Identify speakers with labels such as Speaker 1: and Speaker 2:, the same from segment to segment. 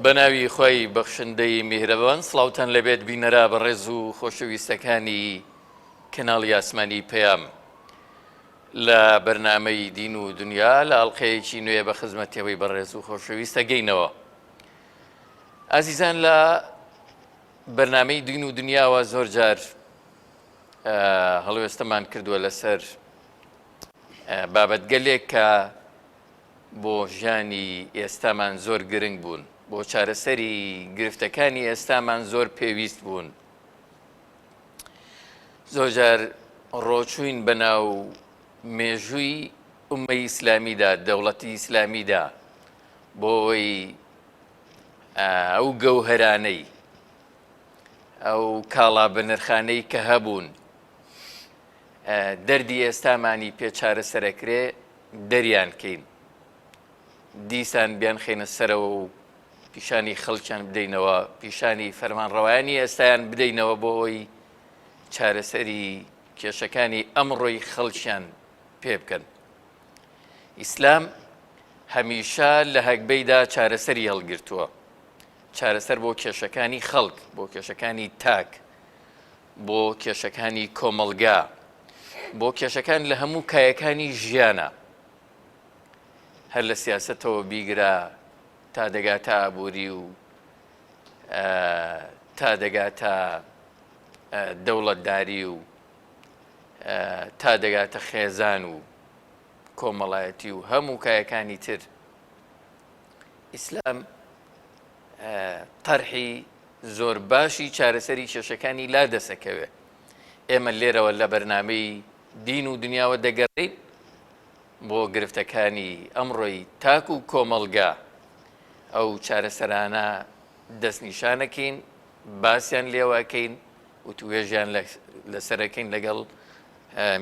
Speaker 1: بەناوی خوای بەخشندەی میهرەبان سڵاوتان لێبێت بینەرە بەڕێز و خۆشەویستەکانی کەناڵی ئاسمانی پەیام لە بەرنامەی دین و دنیا لە ئەڵلقەیەکی نوێ بە خزمەتەوەی بەڕێز و خۆشەویستە گەینەوە ئازیزان لە بەرنامەی دین و دنیاوە زۆر جار هەڵوێستەمان کردووە لەسەر بابەتگەلێک کە بۆ ژیانی ئێستامان زۆر گرنگ بوون، بۆ چارەسەری گرفتەکانی ئێستامان زۆر پێویست بوون. زۆرجار ڕۆچووین بەناو مێژووی ئومەی ئیسلامیدا، دەوڵەتی ئیسلامیدا، بۆ ئەوەی ئەو گەوهەرانەی، ئەو کاڵا بەنرخانەی کە هەبوون، دەردی ئێستامانی پێ چارەسەرەکرێ، دەریان کەین دیسان بیانخەینە سەرەوە و پیشانی خەڵکیان بدەینەوە، پیشانی فەرمانڕەوایانی ئێستایان بدەینەوە بۆ ئەوەی چارەسەری کێشەکانی ئەمڕۆی خەڵکیان پێ بکەن. ئیسلام هەمیشە لە هەگبەیدا چارەسەری هەڵگرتووە، چارەسەر بۆ کێشەکانی خەڵک، بۆ کێشەکانی تاک، بۆ کێشەکانی کۆمەڵگا، بۆ کێشەکان لە هەموو کایەکانی ژیانە، هەر لە سیاسەتەوە بیگرە تا دەگاتە ئابووری و تا دەگاتە دەوڵەتداری و تا دەگاتە خێزان و کۆمەڵایەتی و هەموو کایەکانی تر. ئیسلام تەرحی زۆر باشی چارەسەری کێشەکانی لا دەسەکەوێ. ئێمە لێرەوە لە بەرنامەی دین و دنیاوە دەگەڕێین بۆ گرفتەکانی ئەمڕۆی تاک و کۆمەڵگا، ئەو چارەسەرانە دەستنیشانەکەین، باسیان لێوە ئەکەین، وتووێژیان لەسەر ئەکەین لەگەڵ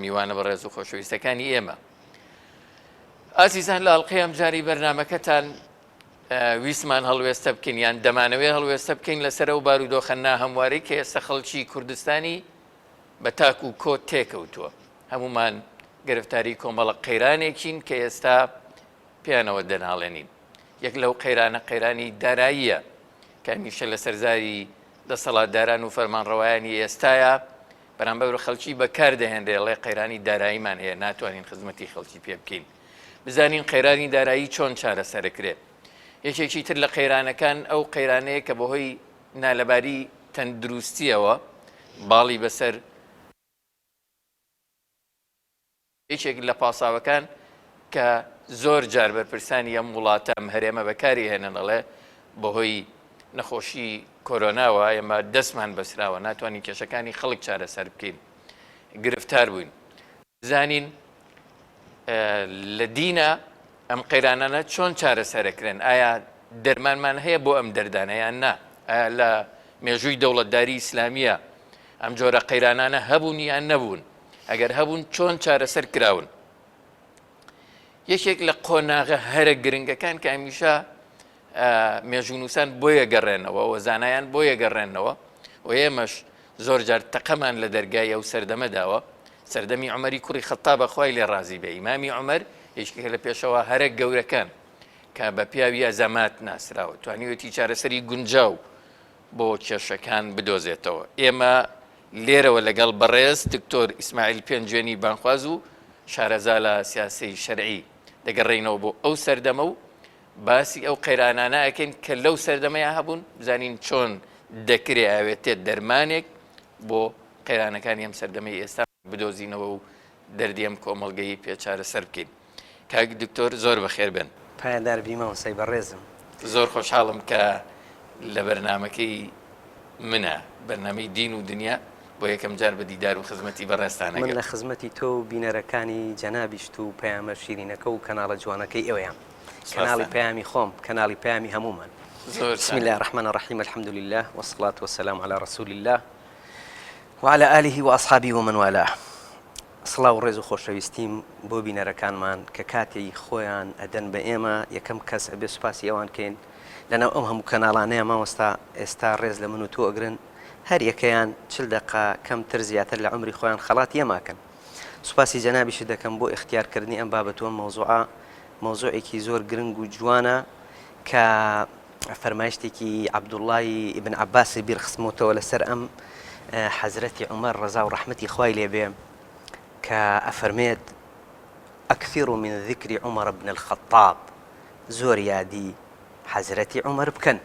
Speaker 1: میوانە بەڕێز و خۆشەویستەکانی ئێمە. ئازیزان لە ئەڵقەی ئەمجارەی بەرنامەکەتان ویستمان هەڵوێستە بکەین یان دەمانەوێ هەڵوێستە بکەین لەسەر ئەو بارودۆخە ناهەموارەی کە ئێستا خەڵکی کوردستانی بە تاک و کۆ تێکەوتووە. هەموومان گرفتاری کۆمەڵە قەیرانێکین کە ئێستا پێیانەوە دەناڵێنین. یەک لەو قەیرانە قەیرانی داراییە کە هەمیشە لەسەر زاری دەسەڵاتداران و فەرمانڕەوایانی ئێستایە بەرامبەر بە خەڵکی بەکار دەهێنرێ ڵێ قەیرانی داراییمان هەیە ناتوانین خزمەتی خەڵکی پێ بکەین. بزانین قەیرانی دارایی چۆن چارەسەرەکرێ. یەکێکی تر لە قەیرانەکان ئەو قەیرانەیە کە بەهۆی نالەباری تەندروستیەوە باڵی بەسەر یەکێک لە پاساوەکان کە زۆر جار بەرپرسانی ئەم وڵاتە ئەم هەرێمە بەکاری هێنن ئەڵێ بەهۆی نەخۆشی کۆرۆناوە ئێمە دەستمان بەسراوە ناتوانین کێشەکانی خەڵک چارەسەر بکەین گرفتار بووین. بزانین لە دینە ئەم قەیرانانە چۆن چارەسەرەکرێن ئایا دەرمانمان هەیە بۆ ئەم دەردانە یان نا ئایا لە مێژووی دەوڵەتداری ئیسلامیە ئەم جۆرە قەیرانانە هەبوون یان نەبوون ئەگەر هەبوون چۆن چارەسەر کراون یەکێک لە قۆناغە هەرە گرنگەکان کە هەمیشە مێژوونووسان بۆیە گەڕێنەوە و زانایان بۆیە گەڕێنەوە و ئێمەش زۆر جار تەقەمان لە دەرگای ئەو سەردەمە داوە، سەردەمی عومەری کوڕی خەتابە خوای لێ ڕازی بێ، ئیمامی عومەر یەکێکە لە پێشەوا هەرە گەورەکان کە بە پیاوی ئەزەمات ناسراوە، توانیویەتی چارەسەری گونجاو بۆ کێشەکان بدۆزێتەوە. ئێمە لێرەوە لەگەڵ بەڕێز دکتۆر ئیسماعیل پێنجوێنی بانگخواز و شارەزا لە سیاسەی شەرعی دەگەڕێینەوە بۆ ئەو سەردەمە و باسی ئەو قەیرانانە ئەکەین کە لەو سەردەمەیا هەبوون، بزانین چۆن دەکرێ ئاوێتێ دەرمانێک بۆ قەیرانەکانی ئەم سەردەمەی ئێستا بدۆزینەوە و دەردی ئەم کۆمەڵگەی پێ چارەسەر بکەین. کاک دکتۆر زۆر بەخێر بێن.
Speaker 2: پایەدار بی مامۆستای بەڕێزم.
Speaker 1: زۆر خۆشحاڵم کە لە بەرنامەکەی منە، بەرنامەی دین و دنیا، بۆ یەکەم جار بە دیدار و خزمەتی بەڕێزتان
Speaker 2: من ئەگەم. لە خزمەتی تۆ و بینەرەکانی جەنابیشت و پەیامە شیرینەکە و کەناڵە جوانەکەی ئێوەیام. کەناڵی
Speaker 1: سپاستان.
Speaker 2: پەیامی خۆم، کەناڵی پەیامی هەموومان.
Speaker 1: زۆر
Speaker 2: بسم اللە الرحمن الرحیم الحمد للە والصلاة والسلام علی رسول اللە وعلی آله وأصحابه ومن والاه. سڵاو و ڕێز و خۆشەویستیم بۆ بینەرەکانمان کە کاتی خۆیان ئەدەن بە ئێمە، یەکەم کەس ئەبێ سوپاسی ئەوان کەین لەناو ئەم هەموو کەناڵانەیە مامۆستا ئێستا ڕێز لە من و تۆ ئەگرن هەر یەکەیان 40 دەقە کەمتر زیاتر لە عومری خۆیان خەڵاتی ئێمە ئەکەن سوپاسی جەنابیشت دەکەم بۆ ئیختیار کردنی ئەم بابەت و ئەم مەوزوعە مەوزوعێکی زۆر گرنگ و جوانە کە. فەرمایشتێکی عەبدوڵڵای ئیبن عەباسی بیر خستمەوەتەوە لەسەر ئەم حەزرەتی عومەر ڕەزا و ڕەحمەتی خوای لێ بێ کە ئەفەرمێت اکثروا من ذکر عمر بن الخطاب زۆر یادی حەزرەتی عومەر بکەن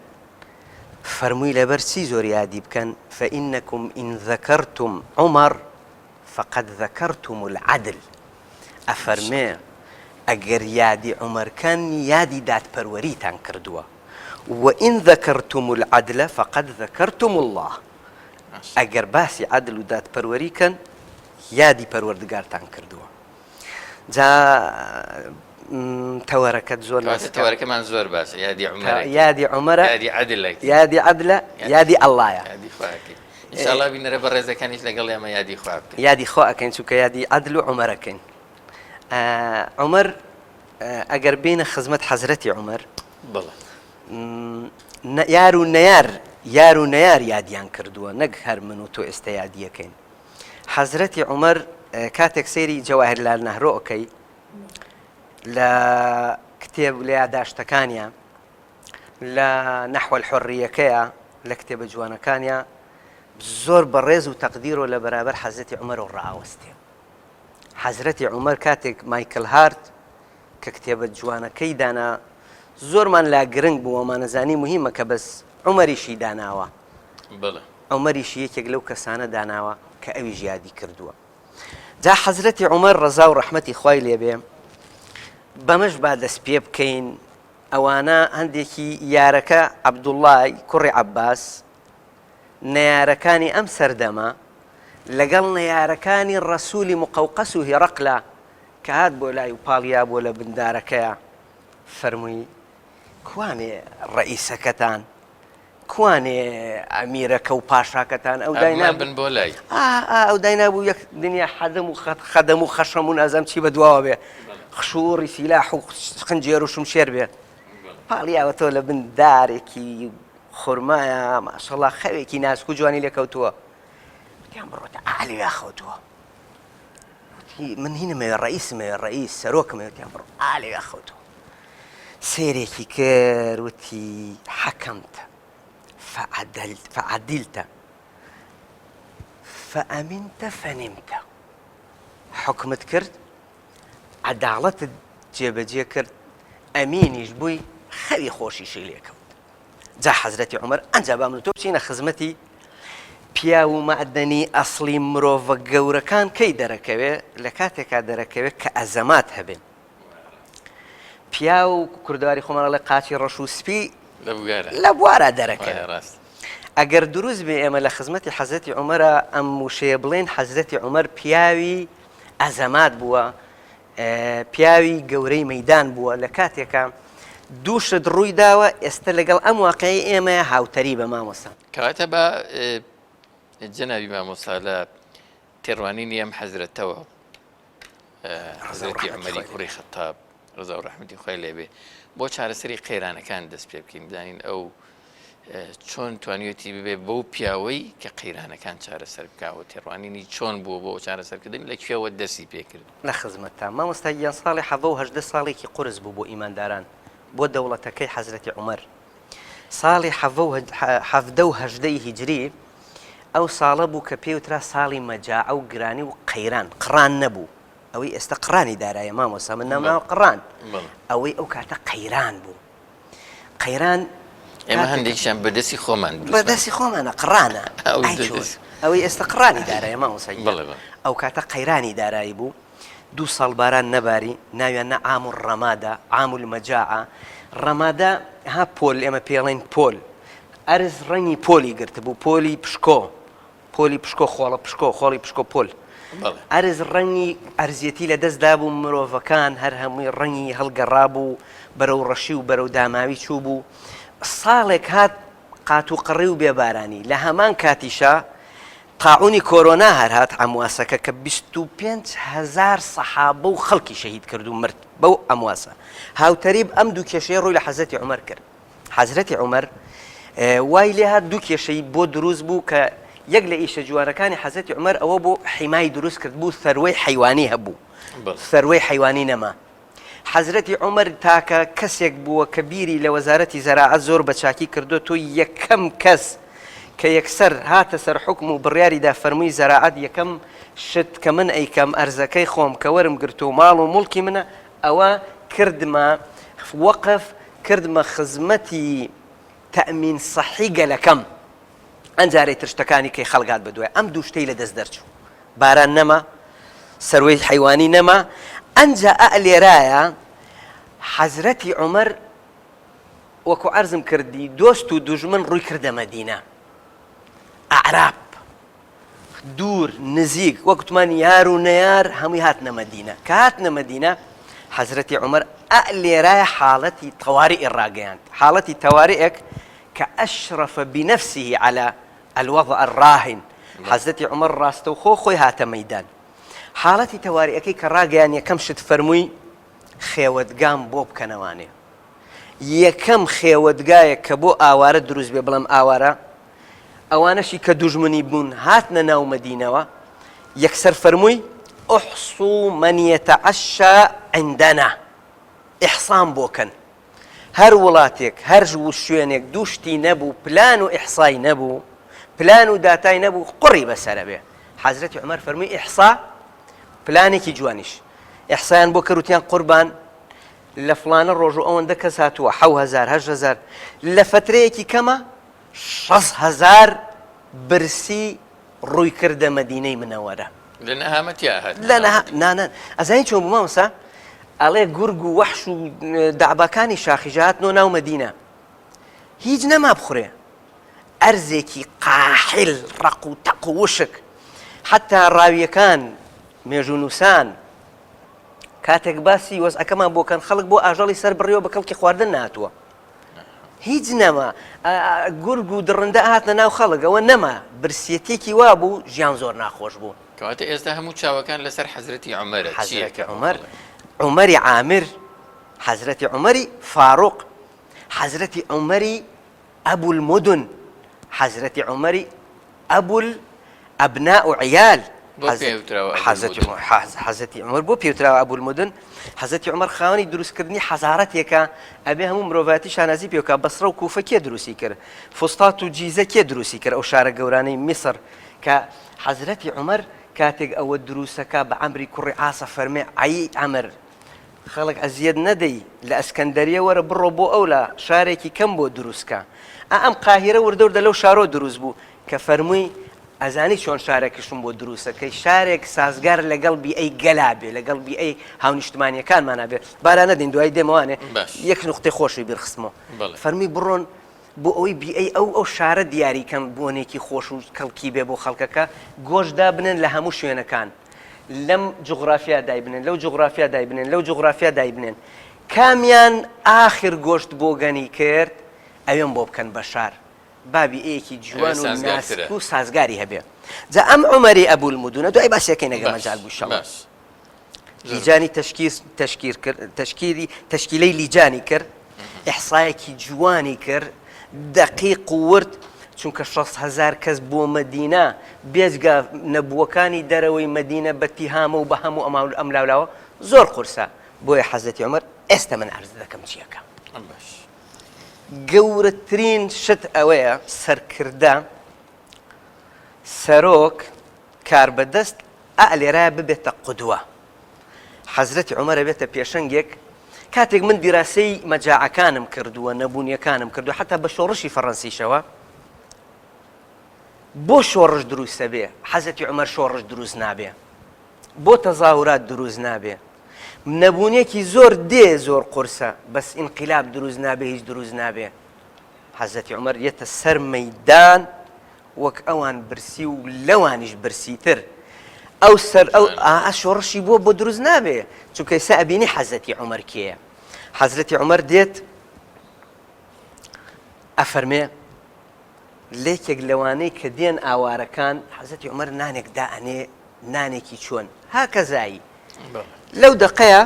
Speaker 2: فەرمووی لەبەر چی زۆر یادی بکەن فانکم ان ذکرتم عمر فقد ذکرتم العدل ئەفەرمێ ئەگەر یادی عومەر کەن یادی دادپەروەریتان کردووە وان ذکرتم العدل فقد ذکرتم اللە ئەگەر باسی عەدل و دادپەروەری کەن یادی پەروەردگارتان کردووە جا تەوەرەکەت زۆر
Speaker 1: ناسکە تەوەرەکەمان زۆر باشە یادی عومەرە
Speaker 2: یادی عومەرە
Speaker 1: یادی عەدلە
Speaker 2: یادی عەدلە یادی ئەڵڵایە
Speaker 1: یادی خواکەی ئینشاءاللە بینەرە بەڕێزەکانیش لەگەڵ ئێمە یادی خوا بکەن.
Speaker 2: یادی خوا ئەکەین چونکە یادی عەدل و عومەر ئەکەین. عومەر ئەگەر بێینە خزمەت حەزرەتی عومەر
Speaker 1: بەڵێ.
Speaker 2: یار و نەیار یار و نەیار یادیان کردووە نەک هەر من و تۆ ئێستا یادیەکەین. حەزرەتی عومەر کاتێک سەیری جەواهر لال نەهرۆ ئەکەی لە کتێب لە یاداشتەکانیا لە نحو الحریەکەیا لە کتێبە جوانەکانیا زۆر بە ڕێز و تەقدیرەوە لە بەرابەر حەزرەتی عومەرەوە ڕائەوەستێ. حەزرەتی عومەر کاتێک مایکل هارت کە کتێبە جوانەکەی دانا زۆرمان لا گرنگ بوو وەمانەزانی موهیمە کە بەس عومەریشی داناوە.
Speaker 1: بەڵێ.
Speaker 2: عومەریشی یەکێک لەو کەسانە داناوە کە ئەویش یادی کردووە. جا حەزرەتی عومەر ڕەزا و ڕەحمەتی خوای لێ بێ بەمەش با دەست پێ بکەین ئەوانە هەندێکی یارەکە عەبدوڵڵای کوڕی عەباس نەیارەکانی ئەم سەردەمە لەگەڵ نەیارەکانی ڕەسوولی مقەوقەس و هیڕەقلە کە هات بۆ لای و پاڵیابووە لە بن دارەکەیا فەرمووی کوانێ ڕەئیسەکەتان کوانێ ئەمیرەکە و پاشاکەتان ئەو
Speaker 1: داینابوو بن بۆ لای
Speaker 2: ئەو داینابوو یەک دنیا حەدەم و خەدەم و خەشەم و نازم چی بە دواوە بێ خشوڕی سیلاح و خنجێر و شمشێر بێ پاڵیاوەتەوە لە بن دارێکی خورمایە ماشەڵا خەوێکی ناسک و جوانی لێکەوتووە وتیان بڕۆتە ئالویا خەوتووە من هینمەوێ ڕئیسمەوێ ڕئیس سەرۆکمەوێ وتیان بڕۆ ئالویا خەوتووە سەیرێکی کرد وتی، حکمت فعدلت فامنت فنمت، حوکمت کرد عەداڵەتت جێبەجێ کرد ئەمینیش بووی خەوی خۆشیشی لێکەوت. جا حەزرەتی عومەر ئەنجا با من و تۆ بچینە خزمەتی پیاو و مەعدەنی ئەسڵی مرۆڤە گەورەکان کەی دەرەکەوێ لە کاتێکا دەرەکەوێ کە ئەزەمات هەبێ. پیاو کوردەواری خۆمان ئەڵێ قاچی ڕەش و سپی لە بوارا دەرەکەوێ ئەگەر دروست بێ ئێمە لە خزمەتی حەزرەتی عومەرە ئەم وشەیە بڵێن حەزرەتی عومەر پیاوی ئەزەمات بووە پیاوی گەورەی مەدان بووە لە کاتێکە دوو شت ڕووی داوە ئێستا لەگەڵ ئەم واقعی ئێمە هاوتەری بە مامۆستا
Speaker 1: کەواتە بە جەنابی مامۆستا لە تێڕوانینی ئەم حەزرەتەوە حەزرەتی عومەری کوڕی خەتاب ڕەزا و ڕەحمەتی خوای لێ بێ بۆ چارەسەری قەیرانەکان دەست پێ بکەین بزانین ئەو چۆن توانیوێتی ببێ بەو پیاوەی کە قەیرانەکان چارەسەر بکاوە تێڕوانینی چۆن بووە بۆ چارەسەرکردن لە کوێوە دەستی پێکرد
Speaker 2: لە خزمەتتا مامۆستا گیان ساڵی حەڤە و 18 ساڵێکی قورس بوو بۆ ئیمانداران بۆ دەوڵەتەکەی حەزرەتی عومەر ساڵی حەڤدە و هەژدەی هیجری ئەو ساڵە بوو کە پێی وترا ساڵی مەجاعە و گرانی و قەیران، قڕان نەبوو، ئەوەی ئێستا قڕانی دارایە مامۆستا من ناوم ناوە قڕان، ئەوەی ئەو کاتە قەیران بوو. قەیران
Speaker 1: ئێمە هەندێکیان بە دەستی خۆمان
Speaker 2: بە دەستی خۆمانە قڕانە ئەوەی ئێستا قڕانی دارایە مامۆستا ئەو کاتە قەیرانی دارایی بوو. دوو ساڵ باران نەباری ناویان نا عام الرمادە عام المجاعە ڕەمادە ها پۆل ئێمە پێڵێن پۆل ئەرز ڕەنگی پۆلی گرتبوو پۆلی پشکۆ پۆلی پشکۆ خۆڵە پشکۆ خۆڵی پشکۆ پۆل ئەرز ڕەنگی ئەرزیەتی لە دەست دابوو مرۆڤەکان هەر هەمووی ڕەنگی هەڵگەڕابوو بەرەو ڕەشی و بەرەو داماوی چوو بوو ساڵێک هات قات و قڕی و بێبارانی لە هەمان کاتیشا تاعونی کۆرۆنا هەر هات عەمواسەکە کە 25 هەزار سەحابە و خەڵکی شەهید کرد و مرد بەو عەمواسە هاوتەریب ئەم دوو کێشەیە ڕووی لە حەزرەتی عومەر کرد حەزرەتی عومەر وای لێ هات دوو کێشەی بۆ دروست بوو کە یەک لە ئیشە جوانەکانی حەزرەتی عومەر ئەوە بۆ حیمای دروست کرد بوو سەروەی حەیوانی هەبوو سەروەی حەیوانی نەما. حەزرەتی عومەر تاکە کەسێک بووە کە بیری لە وەزارەتی زەراعەت زۆر بە چاکی کردووە تۆ یەکەم کەس کە یەکسەر هاتە سەر حوکم و بڕیاری دا فەرمووی زەراعەت یەکەم شت کە من ئەیکەم ئەرزەکەی خۆم کە وەرم گرتووە و ماڵ و موڵکی منە ئەوە کردمە وەقف کردمە خزمەتی تەئمین سەحی گەلەکەم ئەنجارەی تر شتەکانی کەی خەڵک هات بەدوای ئەم دوو شتەی لەدەست دەرچوو باران نەما سەروەی حەیوانی نەما ئەنجا ئە لێرایە حەزرەتی عومەر وەکو عەرزم کردی دۆست و دوژمن ڕووی کردە مەدینە ئەعراب دوور نزیک وەک وتمان یار و نەیار هەمووی هاتنە مەدینە کە هاتنە مەدینە حەزرەتی عومەر ئە لێرایە حاڵەتی تەواریئی ڕاگەیاند حاڵەتی تەواریئێک کە ئەشرف بنفسه علی الوضع الراهن حەزرەتی عومەر ڕاستەوخۆ خۆی هاتە مەیدان حاڵەتی تەواریئەکەی کە ڕاگەیان یەکەم شت فەرمووی خێوەتگام بۆ بکەنەوانێ یەکەم خێوەتگایەک کە بۆ ئاوارە دروست بێ بڵێم ئاوارە ئەوانەشی کە دوژمنی بوون هاتنە ناو مەدینەوە، یەکسەر فەرمووی، احصوا من یتعشی عندنا، ئیحسام بۆ کەن. هەر وڵاتێک، هەر شوێنێک دوو شتی نەبوو، پلان و ئیحسای نەبوو، پلان و داتای نەبوو، قوڕی بەسەرە بێ. حەزرەتی عومەر فەرمووی ئیحسا، پلانێکی جوانیش. ئیحسایان بۆ کرد وتیان قوربان لە فڵانە ڕۆژ و ئەوەندە کەس هاتووە، 7000، 8000، لە فەترەیەکی کەمە 60 هەزار برسی ڕووی کردە مەدینەی منەوەرە.
Speaker 1: لە نەهامەتیا هاتنە
Speaker 2: لە نەها
Speaker 1: ناو مەدینە.
Speaker 2: نا نا ئەزانی چۆن بوو مامۆستا؟ ئەڵێ گورگ و وەحش و دەعباکانی شاخیش هاتنەوە ناو مەدینە هیچ نەما بخورێ ئەرزێکی قاحل ڕەق و تەق و وشک حەتا ڕاویەکان مێژوونووسان کاتێک باسی وەزعەکەمان بۆ کەن خەڵک بۆ ئاژەڵی سەر بڕیوە بە کەڵکی خواردن ناتووە هیچ نەما گورگ و دڕندە هاتنە ناو خەڵک ئەوە نەما برسیەتێکی وا بوو ژیان زۆر ناخۆش بوو.
Speaker 1: کەواتە ئێستا هەموو چاوەکان لەسەر حەزرەتی عومەرە
Speaker 2: حەزرەتی عومەر عومەری عامر حەزرەتی عومەری فاروق حەزرەتی عومەری ابو المدن حەزرەتی عومەری ابو الابناء و عیال
Speaker 1: بۆ پێی وتراوە ابو المدن؟
Speaker 2: حەزرەتی عومەر بۆ پێی وتراوە ابو المدن؟ حەزرەتی عومەر خاوەنی دروستکردنی حەزارەتێکە ئەبێ هەموو مرۆڤایەتی شانازی پێ بکا بەسڕە و کوفە کێ دروستی کرد؟ فوستات و جیزە کێ دروستی کرد؟ ئەو شارە گەورانەی میسر کە حەزرەتی عومەر کاتێک ئەوە دروسەکا بە عەمری کوڕی عاسە فەرمێ ئەی عەمر خەڵک ئەزیەت نەدەی لە ئەسکەندەریە وەرە بڕۆ بۆ ئەولا شارێکی کەم بۆ دروست کە. ئا ئەم قاهیرە وردە وردە لەو شارۆ دروست بوو کە فەرمووی ئەزانی چۆن شارەکشم بۆ دروسە کەی شارێک سازگار لەگەڵ بیئەی گەلا بێ لەگەڵ بیئەی هاونیشتمانیەکانمانا بێ با لا نەدەین دوایی دێمەوانێ
Speaker 1: باش.
Speaker 2: یەک نوقتەی خۆشی بیر خستمەوە
Speaker 1: بەڵێ.
Speaker 2: فەرمووی بڕۆن بۆ ئەوەی بیئەی ئەو ئەو شارە دیاری کەن بۆنێکی خۆش و کەڵکی بێ بۆ خەڵکەکە گۆشت دابنێن لە هەموو شوێنەکان لەم جوغرافیا دایبنێن لەو جوغرافیا دایبنێن لەو جوغرافیا دایبنێن کامیان ئاخر گۆشت بۆگەنی کرد ئەوێم بۆ بکەن بە شار با بیئەیەکی جوان و ناسک و سازگاری هەبێ جا ئەم عومەری ئەبولمدونە دوای باسیەکەی نەگە مەجال بوو شەڵا لیجانی تەشکیز تەشکیر کرد تەشکیری تەشکیلەی لیجانی کرد ئیحسایەکی جوانی کرد دەقیق و ورد چونکە 6 هەزار کەس بۆ مەدینە بێجگە نەبووەکانی دەرەوەی مەدینە بە تیهامە و بە هەموو ئەما ئەم لاولاوە زۆر قورسە بۆیە حەزرەتی عومەر ئێستا من عەرز دەکەم چیەکە
Speaker 1: باش
Speaker 2: گەورەترین شت ئەوەیە سەرکردە سەرۆک کاربەدەست ئا لێرایە ببێتە قودوە حەزرەتی عومەر ئەبێتە پێشەنگێک کاتێک من دیراسەی مەجاعەکانم کردووە نەبوونیەکانم کردووە حتا بە شۆڕشی فەڕەنسیشەوە بۆ شۆڕش دروستە بێ حەزرەتی عومەر شۆڕش دروست نابێ بۆ تەزاهورات دروست نابێ نەبوونێکی زۆر دێ زۆر قورسە بەس ئینقلاب دروست نابێ هیچ دروست نابێ حەزرەتی عومەر یەتە سەر مەیدان وەک ئەوان برسی و لەوانیش برسیتر ئەو سەر ئەو ئا شۆڕشی بۆ بۆ دروست نابێ چونکە ئێستا ئەبینی حەزرەتی عومەر کێیە حەزرەتی عومەر دێت ئەفەرمێ لێکێک لەوانەی کە دێن ئاوارەکان حەزرەتی عومەر نانێک دائەنێ نانێکی چۆن هاکەزایی لەو دەقەیە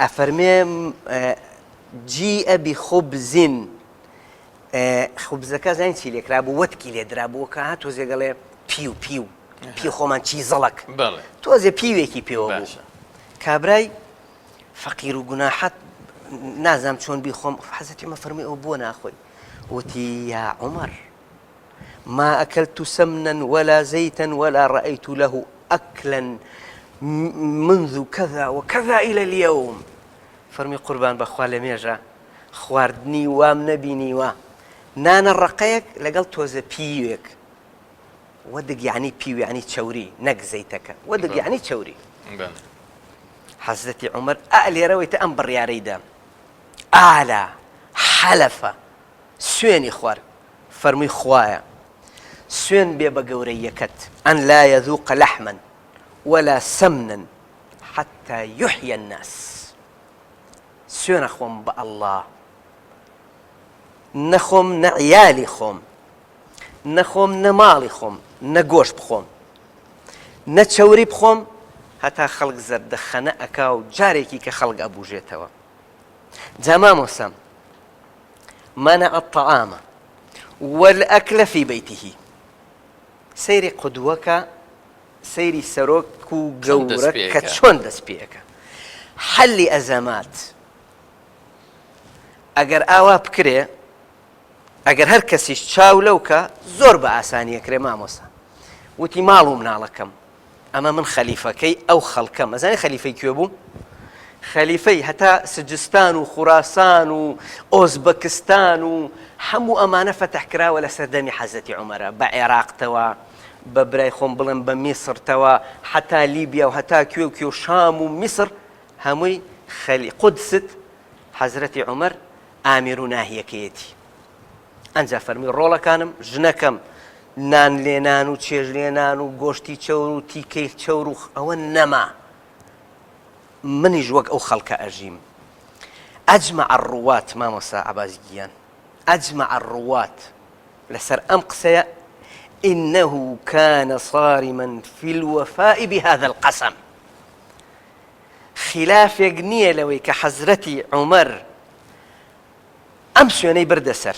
Speaker 2: ئەفەرمێ جیئە بخبز خوبزەکە زانی چی لێکرابوو وەتکی لێ درابوو کە ها تۆزێ گەڵێ پیو پیو پی خۆمان چی زەڵک تۆزێ پیوێکی پێوە بوو کابرای. فەقیر و گوناحەت نازانم چۆن بیخۆم. حەزرەتی عومەر فەرمووی ئەوە بۆ ناخۆی؟ وتی یا عومەر ما اکلت سمنا ولا زیتا ولا رأیت له اکلا منذ کذا وکذا الی الیوم. فەرمووی قوربان بەخوا لەمێژە خواردنی وام نەبینیوە نانە ڕەقەیەک لەگەڵ تۆزە پیوێک ودگ یەعنی پیو یەعنی چەوری نەک زەیتەکە ودگ یەعنی چەوری. حەزرەتی عومەر ئا لێرەوەی تە ئەم بڕیارەی دا ئالا حەلەفە سوێنی خوارد فەرمووی خوایە سوێن بێ بە گەورەییەکەت ئەن لا یذوق لحما ولا سمنا حتى یحیی الناس سوێن ئەخۆم بە اللە نە خۆم نە عیالی خۆم نە خۆم نە ماڵی خۆم نە گۆشت بخۆم نە چەوری بخۆم هەتا خەڵک زەردەخەنە ئەکا و جارێکی کە خەڵک ئەبوژێتەوە جا مامۆسام منع الطعام والأكل في بيته سەیری قدوەکە سەیری سەرۆک و گەورە کە چۆن دەست پێەکە حەلی ئەزەمات ئەگەر ئاوا بکرێ ئەگەر هەر کەسیش چاو لەو کە زۆر بە ئاسانی ئەکرێ مامۆستا وتی ماڵ و مناڵەکەم ئەمە من خەلیفەکەی ئەو خەڵکەم ئەزانی خەلیفەی کوێ بوو خەلیفەی هەتا سجستان و خوراسان و ئۆزبەکستان و هەموو ئەمانە فەتح کراوە لە سەردەمی حەزەتی عومەرە بە عێراقتەوە بە برای خۆم بڵێم بە میسرتەوە حتا لیبیا و هەتا کوێ و کوێ و شام و میسر هەمووی خەلی قودست حەزرەتی عومەر ئامیر و ناهیەکەیەتی. ئەنجا فەرمووی ڕۆڵەکانم، ژنەکەم، نان لێنان و چێژ لێنان و گۆشتی چەور و تیکەی چەور و ئەوە نەما. منیش وەک ئەو خەڵکە ئەژیم. اجمع الرواة مامۆستا عەباس گیان، اجمع الرواة لەسەر ئەم قسەیە انه کان صارما فی الوفاء بهذا القسم. خیلافێک نییە لەوەی کە حەزرەتی عومەر ئەم سوێنەی بردە سەر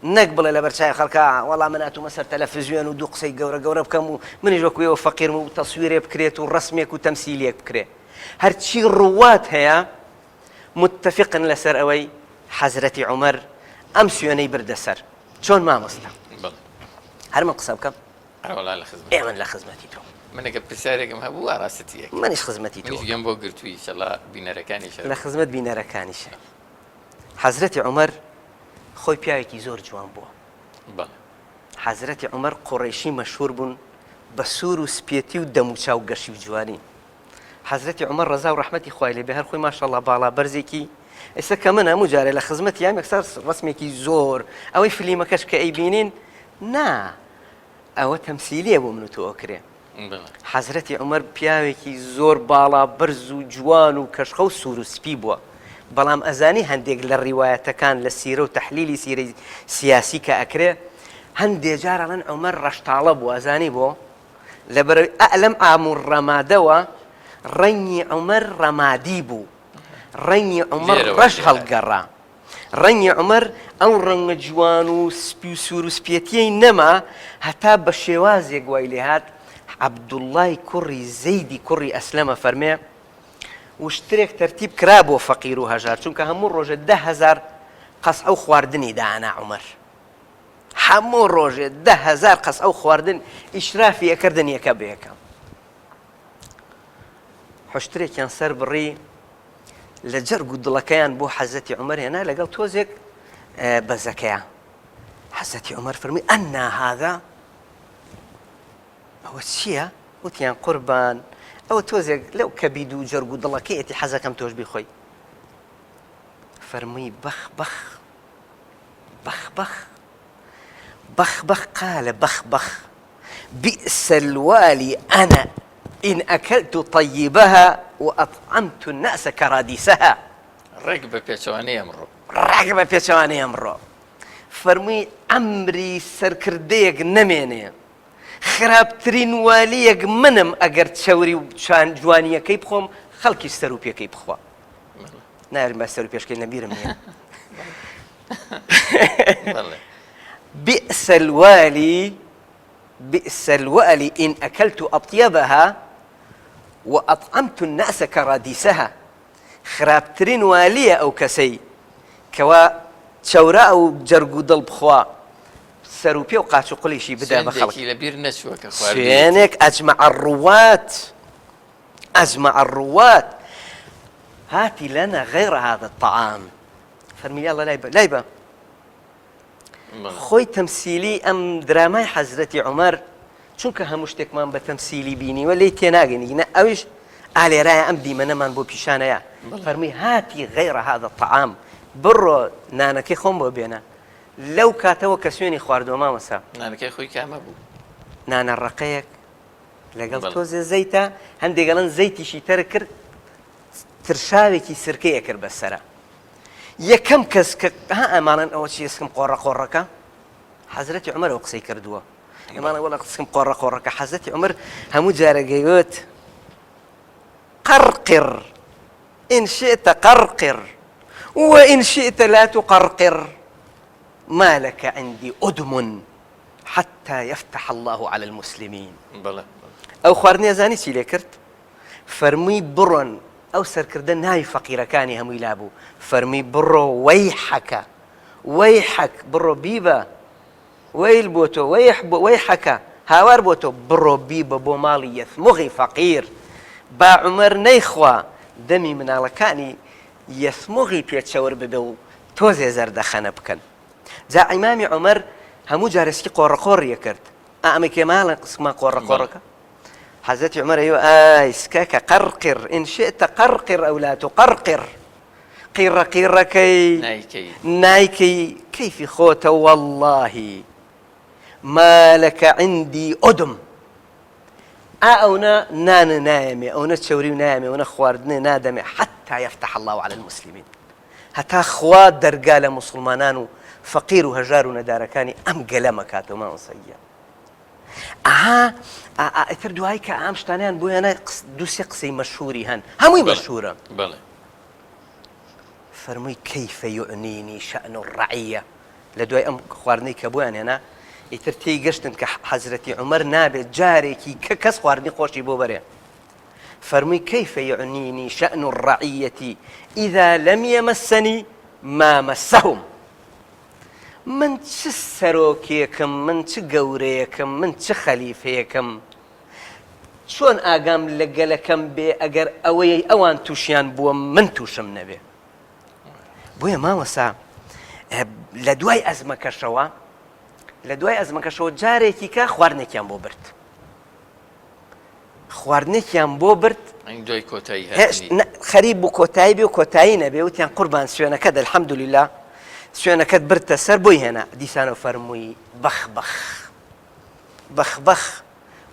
Speaker 2: نەک بڵێ لەبەر چاوی خەڵکا وەڵا من ئەتومە سەر تەلەفزیۆن و دوو قسەی گەورە گەورە بکەم و منیش وەکو ئێوە فەقیرم و تەسویرێ بکرێت و ڕەسمێک و تەمسیلیەک بکرێ هەرچی ڕوات هەیە متفقن لەسەر ئەوەی حەزرەتی عومەر ئەم سوێنەی بردە سەر چۆن مامۆستا هەر من قسە بکەم
Speaker 1: ئەرەوەڵا لە خزمەت
Speaker 2: ئێ من لە خزمەتی تۆم.
Speaker 1: من ئەگەر پرسیارێکم هەبوو ئاراستەتی ئەکەم.
Speaker 2: منیش خزمەتی تۆ
Speaker 1: منیش گوێم بۆ گرتووی ئیشەڵا بینەرەکانیش هەر
Speaker 2: لە خزمەت بینەرەکانیشە. حەزرەتی عومەر خۆی پیاوێکی زۆر جوان بووە.
Speaker 1: بەڵێ.
Speaker 2: حەزرەتی عومەر قوڕەیشی مەشهوور بوون بە سوور و سپێتی و دەموچاو گەشی و جوانی. حەزرەتی عومەر ڕەزا و ڕەحمەتی خوای لێ بێ هەر خۆی ماشاءاللە باڵا بەرزێکی ئێستا کە من هەموو جارێ لە خزمەتیام یەکسەر ڕەسمێکی زۆر ئەوەی فلیمەکەش کە ئەیبینین نا ئەوە تەمسیلیە بۆ من و تۆ ئەکرێ حەزرەتی عومەر پیاوێکی زۆر باڵا بەرز و جوان و کەشخە و سوور و سپی بووە بەڵام ئەزانی هەندێک لە ڕیوایەتەکان لە سیرە و تەحلیلی سیرەی سیاسی کە ئەکرێ هەندێ جار ئەڵێن عومەر ڕەشتاڵە بووە ئەزانی بۆ لەبەرئەوەی ئا لەم عام و ڕەمادەوە ڕەنگی عومەر ڕەمادی بوو ڕەنگی عومەر ڕەش هەڵگەڕا ڕەنگی عومەر ئەو ڕەنگە جوان و سپی و سوور و سپیەتیەی نەما هەتا بە شێوازێک وای لێهات عەبدوڵڵای کوڕی زەیدی کوڕی ئەسلەمە فەرمێ وشترێک تەرتیب کرا بۆ فەقیر و هەژار چونکە هەموو ڕۆژێ 10,000 قەسعە و خواردنی دانا عومەر هەموو ڕۆژێ 10,000 قەسعە و خواردن ئیشرافی ئەکردن یەکە بە یەکە حشترێکیان سەر بڕی لە جەرگ و دڵەکەیان بۆ حەزرەتی عومەر هێنا لەگەڵ تۆزێک بەزەکەیان حەزرەتی عومەر فەرمی ئەنا هذا ئەوە چییە؟ وتیان قوربان ئەوە تۆزێک لەو کەبید و جەرگ و دڵەکەیەتی حەزەکەم تۆش بیخۆی فەرمووی بەخ بەخ بەخ بەخ بەخ بەخ قالە بەخ بەخ بئس الوالی انا ان اکلت طیبها واطعمت الناس کرادیسها.
Speaker 1: ڕێک بە پێچەوانەی ئەمڕۆ.
Speaker 2: ڕێک بە پێچەوانەی ئەمڕۆ. فەرمووی عەمری سەرکردەیەک نەمێنێ خراپترین والییەک منم ئەگەر چەوری و جوانییەکەی بخۆم خەڵکیش سەر و پێکەی بخوا. نایەرم باسی سەر و پێشکەی لەبیرم نییە. بئس الوالی بئس الوالی إن أكلت أطيبها وأطعمت الناس كراديسها. خراپترین والییە ئەو کەسەی کەوا چەورا و جەرگ و دڵ بخوا سەر و پێ و قاچ و قولیشی بدا بە خەڵک.
Speaker 1: سوێندێکی لە بیر نەچووە کە خواردوویەتی.
Speaker 2: سوێنێک اجمع الرواة اجمع الرواة هاتی لنا غیر هذا الطعام فەرمی یاڵڵا لای بە لای بە. خۆی تەمسیلی ئەم درامای حەزرەتی عومەر چونکە هەموو شتێکمان بە تەمسیلی بینیوە لێی تێناگەین گینە ئەویش ئالێرایە ئەم دیمەنەمان بۆ پیشانەیە فەرمی هاتی غەیرە هذا الطعام بڕۆ نانەکەی خۆم بۆ بێنە لەو کاتەوە کە سوێنی خواردووە مامۆستا
Speaker 1: نانەکەی خۆی کامە بوو؟
Speaker 2: نانە ڕەقەیەک لەگەڵ تۆزێ زەیتە هەندێک ئەڵێن زەیتیشی تەرک کرد ترشاوێکی سرکەی ئەکرد بەسەرە یەکەم کەس کە ها ئەمانن ئەوە چی سکم قۆڕە قۆڕەکە حەزرەتی عومەر ئەو قسەی کردووە ئەمانە وەڵا سکم قۆڕە قۆڕەکە حەزرەتی عومەر هەموو جارە گەیوت قرقر إن شئت قرقر وإن شئت لا تقرقر ما لك عندي أدم حتى يفتح الله على المسلمين
Speaker 1: بەڵێ
Speaker 2: ئەو خواردنی زانی چی لێ کرد فەرمووی بڕۆن، ئەو سەرکردە ناوی فەقیرەکانی هەمووی لابوو، فەرمووی بڕۆ وەیحەکە، وەیحەک، بڕۆ بیبە، وەیل بۆ تۆ، وەیح بۆ، وەیحەکە، هاوار بۆ تۆ، بڕۆ بیبە بۆ ماڵی یەثموغی فەقیر، با عومەر نەیخوا، دەمی مناڵەکانی یەثموغی پێ چەور ببێ و تۆزێ زەردەخەنە بکەن. جا ئیمامی عومەر هەموو جارێ سکی قۆڕەقۆڕی ئەکرد، ئا ئەمەی کێ ماڵە سکمان قۆڕەقۆڕەکە؟ حەزرەتی عومەر ئەیوە ئای سکەکە قەرقر ان شئت قرقر او لا تقرقر قیڕە قیڕەکەی
Speaker 1: نایکەی
Speaker 2: نایکەی کەیفی خۆتە واللهی ما لك عندي أدم ئا ئەونە نانە نایەمێ ئەونە چەوری و نایەمێ ئەونە خواردنێ نادەمێ حتى يفتح الله على المسلمين هەتا خوا دەرگا لە موسڵمانان و فەقیر و هەژار و نەدارەکانی ئەم گەلە مەکاتەوە مامۆستا گیان ئەها ئیتر دوای کە ئەم شتانیان بۆ هێنا دووسێ قسەی مەشهوری هەن هەمووی مەشهورە
Speaker 1: بەڵێ
Speaker 2: فەرمووی کەیفە یعنینی شأن الرعیە لە دوای ئەم خواردنەی کە بۆیان هێنا ئیتر تێی گەشتن کە حەزرەتی عومەر نابێت جارێکی کە کەس خواردنی خۆشی بۆ بەرێ فەرمووی کەیفە یعنینی شأن الرعیە اذا لم یمسنی ما مسهم من چ سەرۆکێکم، من چ گەورەیەکم، من چ خەلیفەیەکم، چۆن ئاگام لە گەلەکەم بێ ئەگەر ئەوەی ئەوان تووشیان بووە من تووشم نەبێ. بۆیە مامۆستا لە دوای ئەزمەکەشەوە لە دوای ئەزمەکەشەوە جارێکی کە خواردنێکیان بۆ برد. خواردنێکیان بۆ برد
Speaker 1: دوای کۆتایی هاتنی
Speaker 2: خەریک بوو کۆتایی بێ و کۆتایی نەبێ وتیان قوربان سوێنەکەت الحمدللە سوێنەکەت بردتە سەر بۆی هێنا دیسانەوە فەرمووی بەخ بەخ بەخ بەخ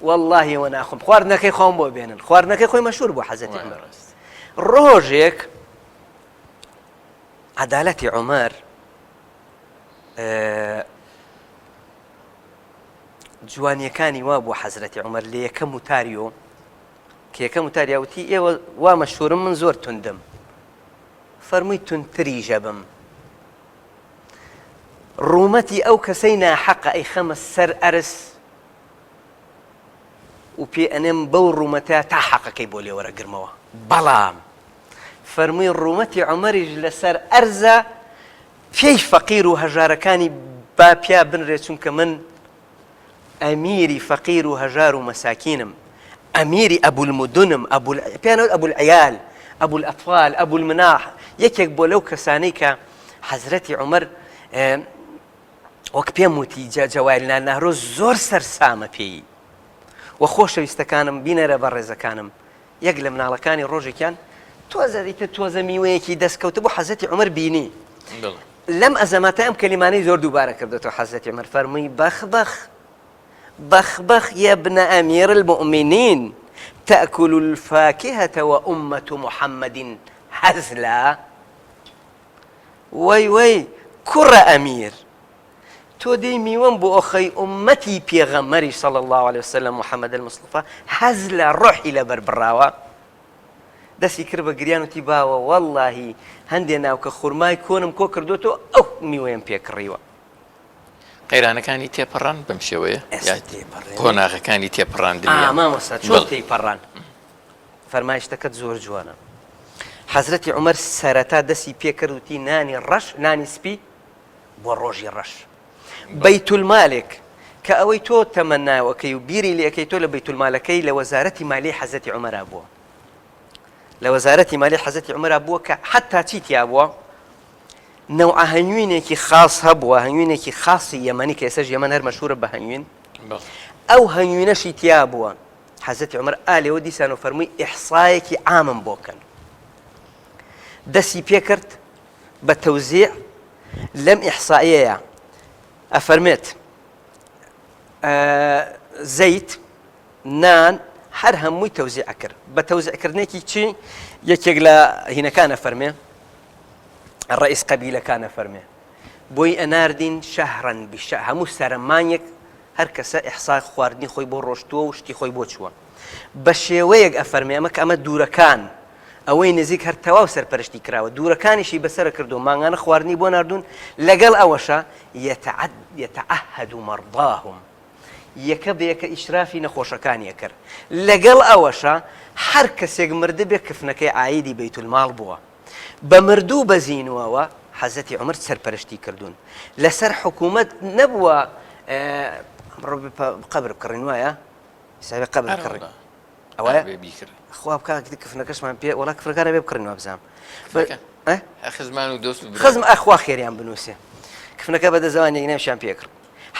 Speaker 2: واللهی وە ناخۆم خواردنەکەی خۆم بۆ بێنن خواردنەکەی خۆی مەشهور بوو حەزرەتی عومەر ڕۆژێک عەدالەتی عومەر جوانیەکانی وا بوو حەزرەتی عومەر لە یەکەم وتاریۆ کە یەکەم وتاریا وتی ئێوە وا مەشهورم من زۆر توندم فەرمووی توندتریش ئەبم ڕوومەتی ئەو کەسەی ناحەقە ئەیخەمە سەر ئەرز و پێ ئەنێم بەو ڕوومەتە تا حەقەکەی بۆ لێوەرەگرمەوە بەڵام فەرمووی ڕوومەتی عومەریش لەسەر ئەرزە پێی فەقیر و هەژارەکانی با پیا بنرێ چونکە من ئەمیری فەقیر و هەژار و مەساکینم ئەمیری ئەبولمدنم ئەبول پێیان وت ئەبولعیال ئەبولئەتفال ئەبولمناح یەکێک بۆ لەو کەسانەی کە حەزرەتی عومەر وەک پێم وتی جەوایل ناهرۆ زۆر سەرسامە پێی و خۆشەویستەکانم بینەرە بەڕێزەکانم یەک لە مناڵەکانی ڕۆژێکیان تۆزە ئیتر تۆزە میوەیەکی دەست کەوتبوو حەزرەتی عومەر بینی لەم ئەزەماتە ئەم کەلیمانەی زۆر دووبارە کردێتەوە حەزرەتی عومەر فەرمووی بەخ بەخ بەخ بەخ يا ابن أمير المؤمنين تأكل الفاكهة وأمة محمد هزلا وەی وەی کوڕە ئەمیر تۆ دێی میوەم بۆ ئەخەی ئوممەتی پێغەمبەری صلی اللە علیە وسلم محمد المصطفی هەز لە ڕۆحی لەبەر بڕاوە دەستی کرد بە گریان وتی باوە واللهی هەندێ ناوکە خورمای کۆنم کۆ کردوێتەوە ئەو میوەیەم پێ کڕیوە.
Speaker 1: قەیرانەکانی تێپەڕان بەم شێوەیە
Speaker 2: ئێستا تێپەڕێنێ
Speaker 1: قۆناغەکانی تێپەڕاندنیان
Speaker 2: مامۆستا چۆن تێیپەڕان فەرمایشتەکەت زۆر جوانە. حەزرەتی عومەر سەرەتا دەسی پێکرد وتی نانی ڕەش نانی سپی بۆ ڕۆژی ڕەش. بەیتولمالێک کە ئەوەی تۆ تەمەناوەکەی و بیری لێکەی تۆ لە بەیتولمالەکەی لە وەزارەتی مالیەی حەزرەتی عومەرا بووە. لە وەزارەتی مالی حەزرەتی عومەرا بووە کە حەتا چی تیا بووە؟ نەوعە هەنگوینێکی خاص هەبووە هەنگوینێکی خاصی یەمەنی کە ئێستاش یەمەن هەر مەشهورە بە هەنگوین ئەو هەنگوینەشی تیا بووە حەزرەتی عومەر ئا لێوە دیسان و فەرمووی ئیحسایەکی عامم بۆ کەن دەسی پێکرد بە تەوزیع لەم ئیحسایەیە ئەفەرمێت زەیت نان هەر هەمووی تەوزیع کرد بە تەوزیعکردنێکی چی یەکێک لە هینەکان ئەفەرمێ ڕئیس قەبیلەکان ئەفەرمێ بۆی ئەناردین شەهرەن بشە هەموو سەرەمانێک هەر کەسە ئیحسای خواردنی خۆی بۆ ڕۆشتووە و شتی خۆی بۆ چووە بە شێوەیەک ئەفەرمێ ئەمە کە ئەمە دوورەکان ئەوەی نزیک هەر تەواو سەرپەرشتی کراوە دوورەکانیشی بەسەرە کردو مانگانە خواردنی بۆ ناردوون لەگەڵ ئەوەشە يتعهد مرضاهم یەکە بە یەکە ئیشرافی نەخۆشەکانی ئەکرد لەگەڵ ئەوەشا هەر کەسێک مردبێ کفنەکەی عایدی بەیتولماڵ بووە بە مردوو بە زینووەوە حەزرەتی عومەر سەرپەرشتی کردوون لەسەر حکوومەت نەبووە ئەمڕۆ قەبر بکڕین وایە حسابی قەبر بکڕین ئەوەیە خوا بکا کفنەکەشمان پێ وەڵا کفنەکان ئەبێ بکڕین وابزانم
Speaker 1: خزمان و دۆست
Speaker 2: خزم ئەخوا خێریان بنووسێ کفنەکە بە دەزەوان یەک ناوشیان پێکڕ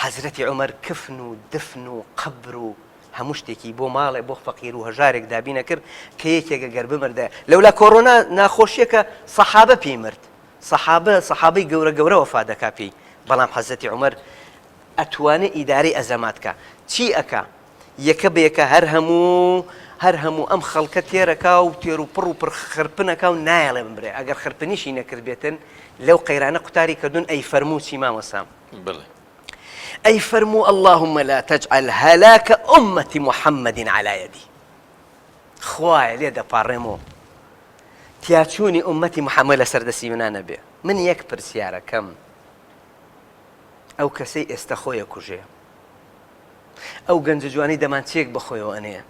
Speaker 2: حەزرەتی عومەر کفن و دفن و قەبر و هەموو شتێکی بۆ ماڵێ بۆ فەقیر و هەژارێک دابینە کرد کە یەکێکە گەر بمردایە لەولا کۆرۆنا ناخۆشیەکە سەحابە پێی مرد سەحابە سەحابەی گەورە گەورە وەفا دەکا پێی بەڵام حەزرەتی عومەر ئەتوانێ ئیدارەی ئەزەمات کا چی ئەکا یەکە بە یەکە هەر هەموو هەر هەموو ئەم خەڵکە تێرەکا و تێر و پڕ و پڕ خرپنەکا و نایەڵێ بمرێ ئەگەر خرپنیشی نەکردبێتن لەو قەیرانە قوتاری کردوون ئەی فەرموو چی مامۆستا
Speaker 1: بڵێ.
Speaker 2: ئەی فەرموو اللهم لا تجعل هلاک امة محمد علی یدی خوایە لێ دەپاڕێم و تیاچوونی ئومەتی محەممەد لەسەر دەستی منا نەبێ من یەک پرسیارەکەم ئەو کەسەی ئێستا خۆی ئەکوژێ ئەو گەنجە جوانی دەمانچەیەک بە خۆیەوە ئەنێ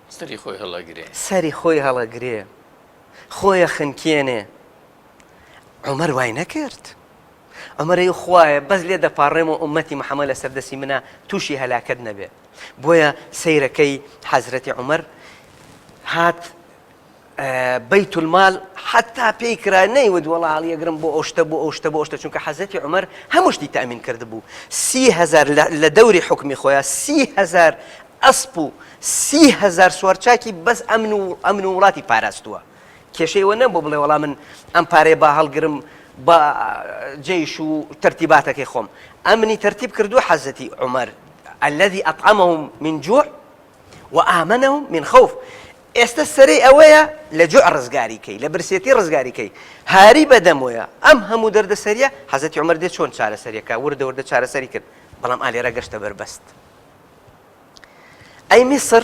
Speaker 1: سەری خۆی هەڵەگرێ
Speaker 2: سەری خۆی هەڵەگرێ خۆیە خنکێنێ عمر وای نەکرد عومەر ئەی خوایە بەس لێ دەپاڕێمەوە ئوممەتی محەمەد لەسەر دەستی منە توشی هەلاکەت نەبێ بۆیە سەیرەکەی حەزرەتی عومەر هات بەیت المال حتا پێی کرا نەیوت وەڵا هەڵیەگرم بۆ ئەو شتە بۆ ئەو شتە بۆ ئەو شتە چونکە حەزرەتی عومەر هەموو شتی تەئمین کردبوو 30هزار لە دەوری حوکمی خۆیان 30هزار ئەسپ و 30هزار سوارچاکی بەس ئەمن و ئەمن و وڵاتی پاراستووە کێشەی ئەوە نەبوو بڵێ وەڵا من ئەم پارەیە با هەڵگرم با جەیش و تەرتیباتەکەی خۆم ئەمنی تەرتیب کردو حەزەتی عومەر الذي أطعمهم من جوع وآمنهم من خوف ئێستا سەرەی ئەوەیە لە جوع ڕزگاری کەی لە برسێتی ڕزگاری کەی هاری بەدەمۆیە ئەم هەموو دەردەسەریە حەزەتی عومەر دێ چۆن چارەسەریەکە وردە وردە چارەسەری کرد بەڵام ئالێرە گەشتە بەربەست ئەی میسر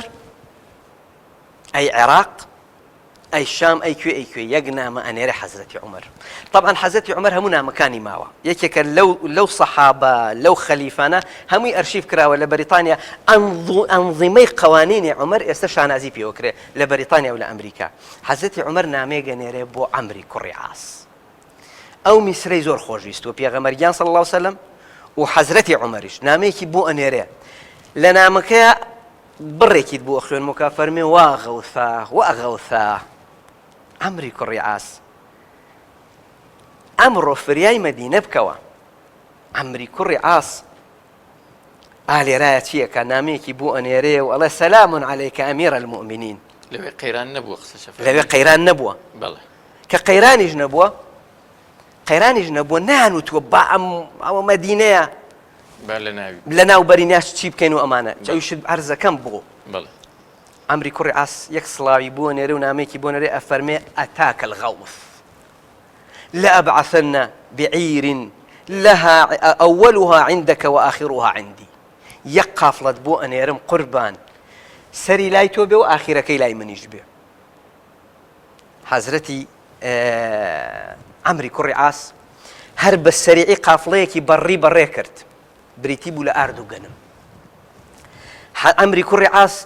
Speaker 2: ئەی عێراق ئەی شام ئەی کوێ ئەی کوێ یەک نامە ئەنێرێ حەزرەتی عومەر طبعا حەزرەتی عومەر هەموو نامەکانی ماوە یەکێکە لەو لەو سەحابە لەو خەلیفانە هەمووی ئەرشیف کراوە لە بەریتانیا ئەنظیمەی قوانینی عومەر ئێستا شانازی پێوەکرێ لە بەریتانیا و لە ئەمریکا حەزرەتی عومەر نامەیەک ئەنێرێ بۆ عەمری کوڕی عاص ئەو میسرەی زۆر خۆشویستووە پێغەمبەر گیان صلی الله علیه وسلم و حەزرەتی عومەریش نامەیەکی بۆ ئەنێرێ لە نامەکەیا بڕێکیت بۆ ئەخوێنمەوە کە فەرمێ وا غەوثا وا غەوثا عەمری کوڕی عاس ئەمڕۆ فریای مەدینە بکەوە عەمری کوڕی عاس ئالێرایە چیەکە نامەیەکی بۆ ئەنێرێ و ئەڵێ سەلام عەلەیکە ئەمیر المؤمنین
Speaker 1: لەوێ قەیران نەبووە قسە
Speaker 2: لەوێ قەیران نەبووە
Speaker 1: بەڵێ
Speaker 2: کە قەیرانیش نەبووە قەیرانیش نەبووە نانوتووە با ئەم ئەوە مەدینەیە
Speaker 1: با لە ناوی
Speaker 2: لە ناو بەریناش چی بکەین و ئەمانە ئەویشت عەرزەکەم بۆ
Speaker 1: بەڵێ.
Speaker 2: عەمری کوڕی عاس یەک سڵاوی بۆ نێرێ و نامەیەکی بۆ نێرێ ئەفەرمێ ئەتاک الغوث لأبعثن بعیر لها أولها عندك وآخرها عندي یەک قافڵەت بۆ ئەنێرم قوربان سەری لای تۆ بێ و ئاخیرەکەی لای منیش بێ حەزرەتی عەمری کوڕی عاس هەر بە سەریعی قافڵەیەکی بەڕی بەڕێ کرد بریتی بوو لە ئارد و گەنم عەمری کوڕی عاس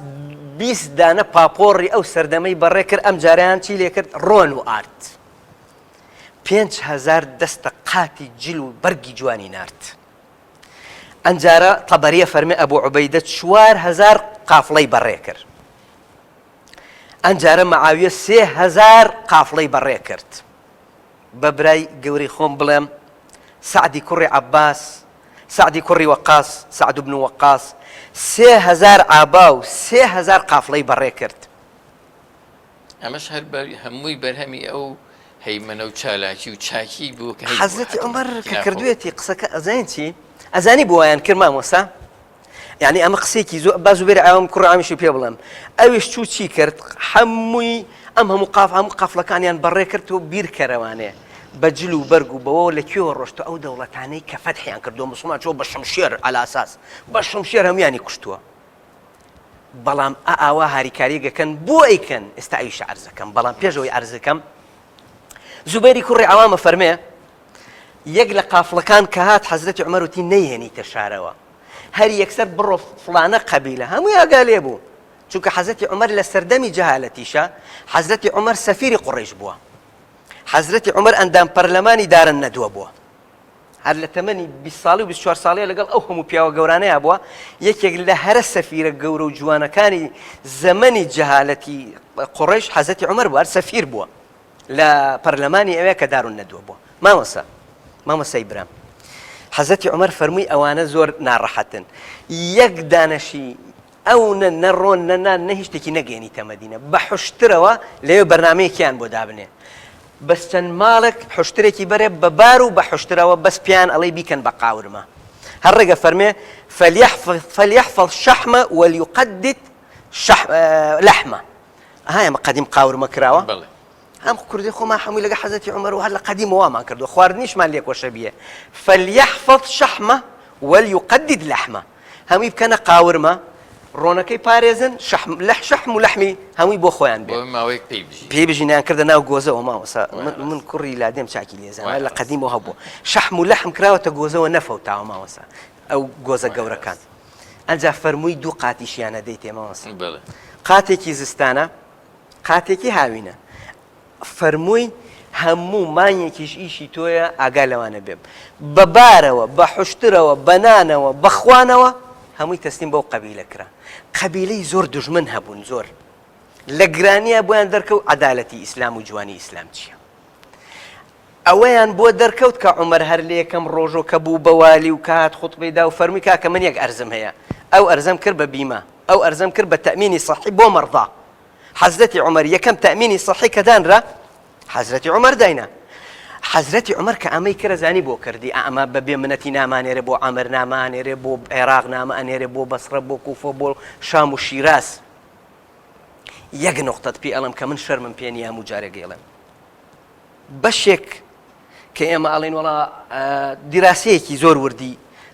Speaker 2: 20 دانە پاپۆڕی ئەو سەردەمەی بەڕێ کرد ئەم جاریان چی لێ کرد ڕۆن و ئارد. 5000 دەستە قاتی جل و بەرگی جوانی نارد. ئەنجارە تەبەریە فەرمێ ئەبو عوبەیدە 4000 قافڵەی بەڕێ کرد. ئەنجارە معاویە 3000 قافڵەی بەڕێ کرد. بە برای گەورەی خۆم بڵێم سەعدی کوڕی عەباس، سەعدی کوڕی وەقاس، سعد بن وقاص، 3000 عابا و 3000 قافڵەی بەڕێ کرد.
Speaker 1: ئەمەش هەر هەمووی بەرهەمی ئەو هەیمەنە و چالاکی و چاکی بوو کە هەیبوو.
Speaker 2: حەزرەتی عومەر کە کردوێتی قسەکە ئەزانین چی؟ ئەزانی بۆ وایان کرد مامۆستا؟ یعنی ئەمە قسەیەکی زۆر با زوبێر عەوام کوڕ عامیشی پێ بڵێم ئەویش چوو چی کرد هەمووی ئەم هەموو قاف هەموو قافلەکانیان بەڕێ کرد و بیر کەرەوانێ بە جل و بەرگ و بەوە لە کوێوە ڕۆشتە ئەو دەوڵەتانەی کە فەتحیان کردووە مسلمان چۆ بە شمشێر عەلاساس بە شمشێر هەمویانی کوشتووە بەڵام ئا ئاوا هاریکاری گەکەن بۆ ئەیکەن ئێستا ئەویشە عەرزەکەم بەڵام پێشەوەی عەرزەکەم زوبێری کوڕی عەوامە فەرمێ یەک لە قافڵەکان کە هات حەزرەتی عومەر وتی نەیهێنیتە شارەوە هەر یەکسەر بڕۆ فڵانە قەبیلە هەمووی ئاگا لێ بوو چونکە حەزرەتی عومەر لە سەردەمی جەهالەتیشە حەزرەتی عومەر سەفیری قوڕەیش بووە حەزرەتی عومەر ئەندام پەرلەمانی دارن نەدووە بووە هەر لە تەمەنی 20 ساڵی و 24 ساڵیە لەگەڵ ئەو هەموو پیاوە گەورانەیە بووە یەکێک لە هەرە سەفیرە گەورە و جوانەکانی زەمەنی جەهالەتی قوڕەیش حەزرەتی عومەر بووە هەر سەفیر بووە لە پەرلەمانی ئەوێ کە دارالندوە بووە. مامۆستا، مامۆستای برام، حەزرەتی عومەر فەرمووی ئەوانە زۆر ناڕەحەتن، یەک دانەشی ئەو نە نە ڕۆن نە نان نە هیچ شتێکی نەگەیەنیتە مەدینە، بە حوشترەوە لەوێ بەرنامەیەکیان بۆ دابنێ، بەس چەند ماڵێک حوشترێکی بەرێ بە بار و بە حوشترەوە بەس پێیان ئەڵێی بیکەن بە قاورمە. هەر ڕێگە فەرمێ، فلیحفظ شحمە ولیقدد شح لحمە. ئەها ئێمە قەدیم قاورمە کراوە
Speaker 1: بەڵێ.
Speaker 2: هەم کوردی خۆمان هەمووی لەگە حەزرەتی عومەر و هەر لە قەدیمەوە وامان کردووە خواردنیشمان لێک وەشەبیە فلیحفظ شحمە وليقدد لحمە هەمووی بکەنە قاورمە ڕۆنەکەی پارێزن شحم لح شحم و لەحمی هەمووی بۆ خۆیان بێ
Speaker 1: بۆ ماوەیەک پێی بژین
Speaker 2: پێی بژینیان کردە ناو گۆزەوە مامۆستا
Speaker 1: وایە
Speaker 2: من
Speaker 1: ڕاست.
Speaker 2: من کوڕی لادێم چاکی لێزانە
Speaker 1: وایە
Speaker 2: لە
Speaker 1: ڕاست.
Speaker 2: قەدیمەوە هەبووە شحم و لەحم کراوەتە گۆزەوە نەفەوتاوە مامۆستا ئەو گۆزە
Speaker 1: وایە
Speaker 2: گەورەکان
Speaker 1: ڕاست.
Speaker 2: ئەنجا فەرمووی دوو قاتیشیانە دەیتێ مامۆستا
Speaker 1: بەڵێ.
Speaker 2: قاتێکی زستانە قاتێکی هاوینە فەرمووی هەموو مانگێکیش ئیشی تۆیە ئاگا لەوانە بێم بە بارەوە بە حوشترەوە بە نانەوە بە خوانەوە هەمووی تەسلیم بەو قەبیلە کرا قەبیلەی زۆر دوژمن هەبوون زۆر لە گرانیە بۆیان دەرکەوت عەدالەتی ئیسلام و جوانی ئیسلام چییە ئەوەیان بۆ دەرکەوت کە عومەر هەر لە یەکەم ڕۆژۆ کە بوو بە والی و کە هات خوتبەی دا و فەرمووی کاکە من یەک ئەرزم هەیە ئەو ئەرزەم کرد بە بیمە ئەو ئەرزەم کرد بە تەئمینی سەحی بۆ مەڕدا حەزرەتی عومەر یەکەم تەئمینی سەحی کە دانرا حەزرەتی عومەر داینا حەزرەتی عومەر کە ئەمەی کرە زانی بۆ کردی ئەمە بە بێ منەتی نامانێرێ بۆ عەمر نامانێرێ بۆ عێراق نامە ئەنێرێ بۆ بەسڕە بۆ کوفە بۆ شام و شیراز یەک نوقتەت پێ ئەڵێم کە من شەرمم پێ نییە هەموو جارێک ئەیڵێم بەشێک کە ئێمە ئەڵێن وەڵا دیراسەیەکی زۆر وردی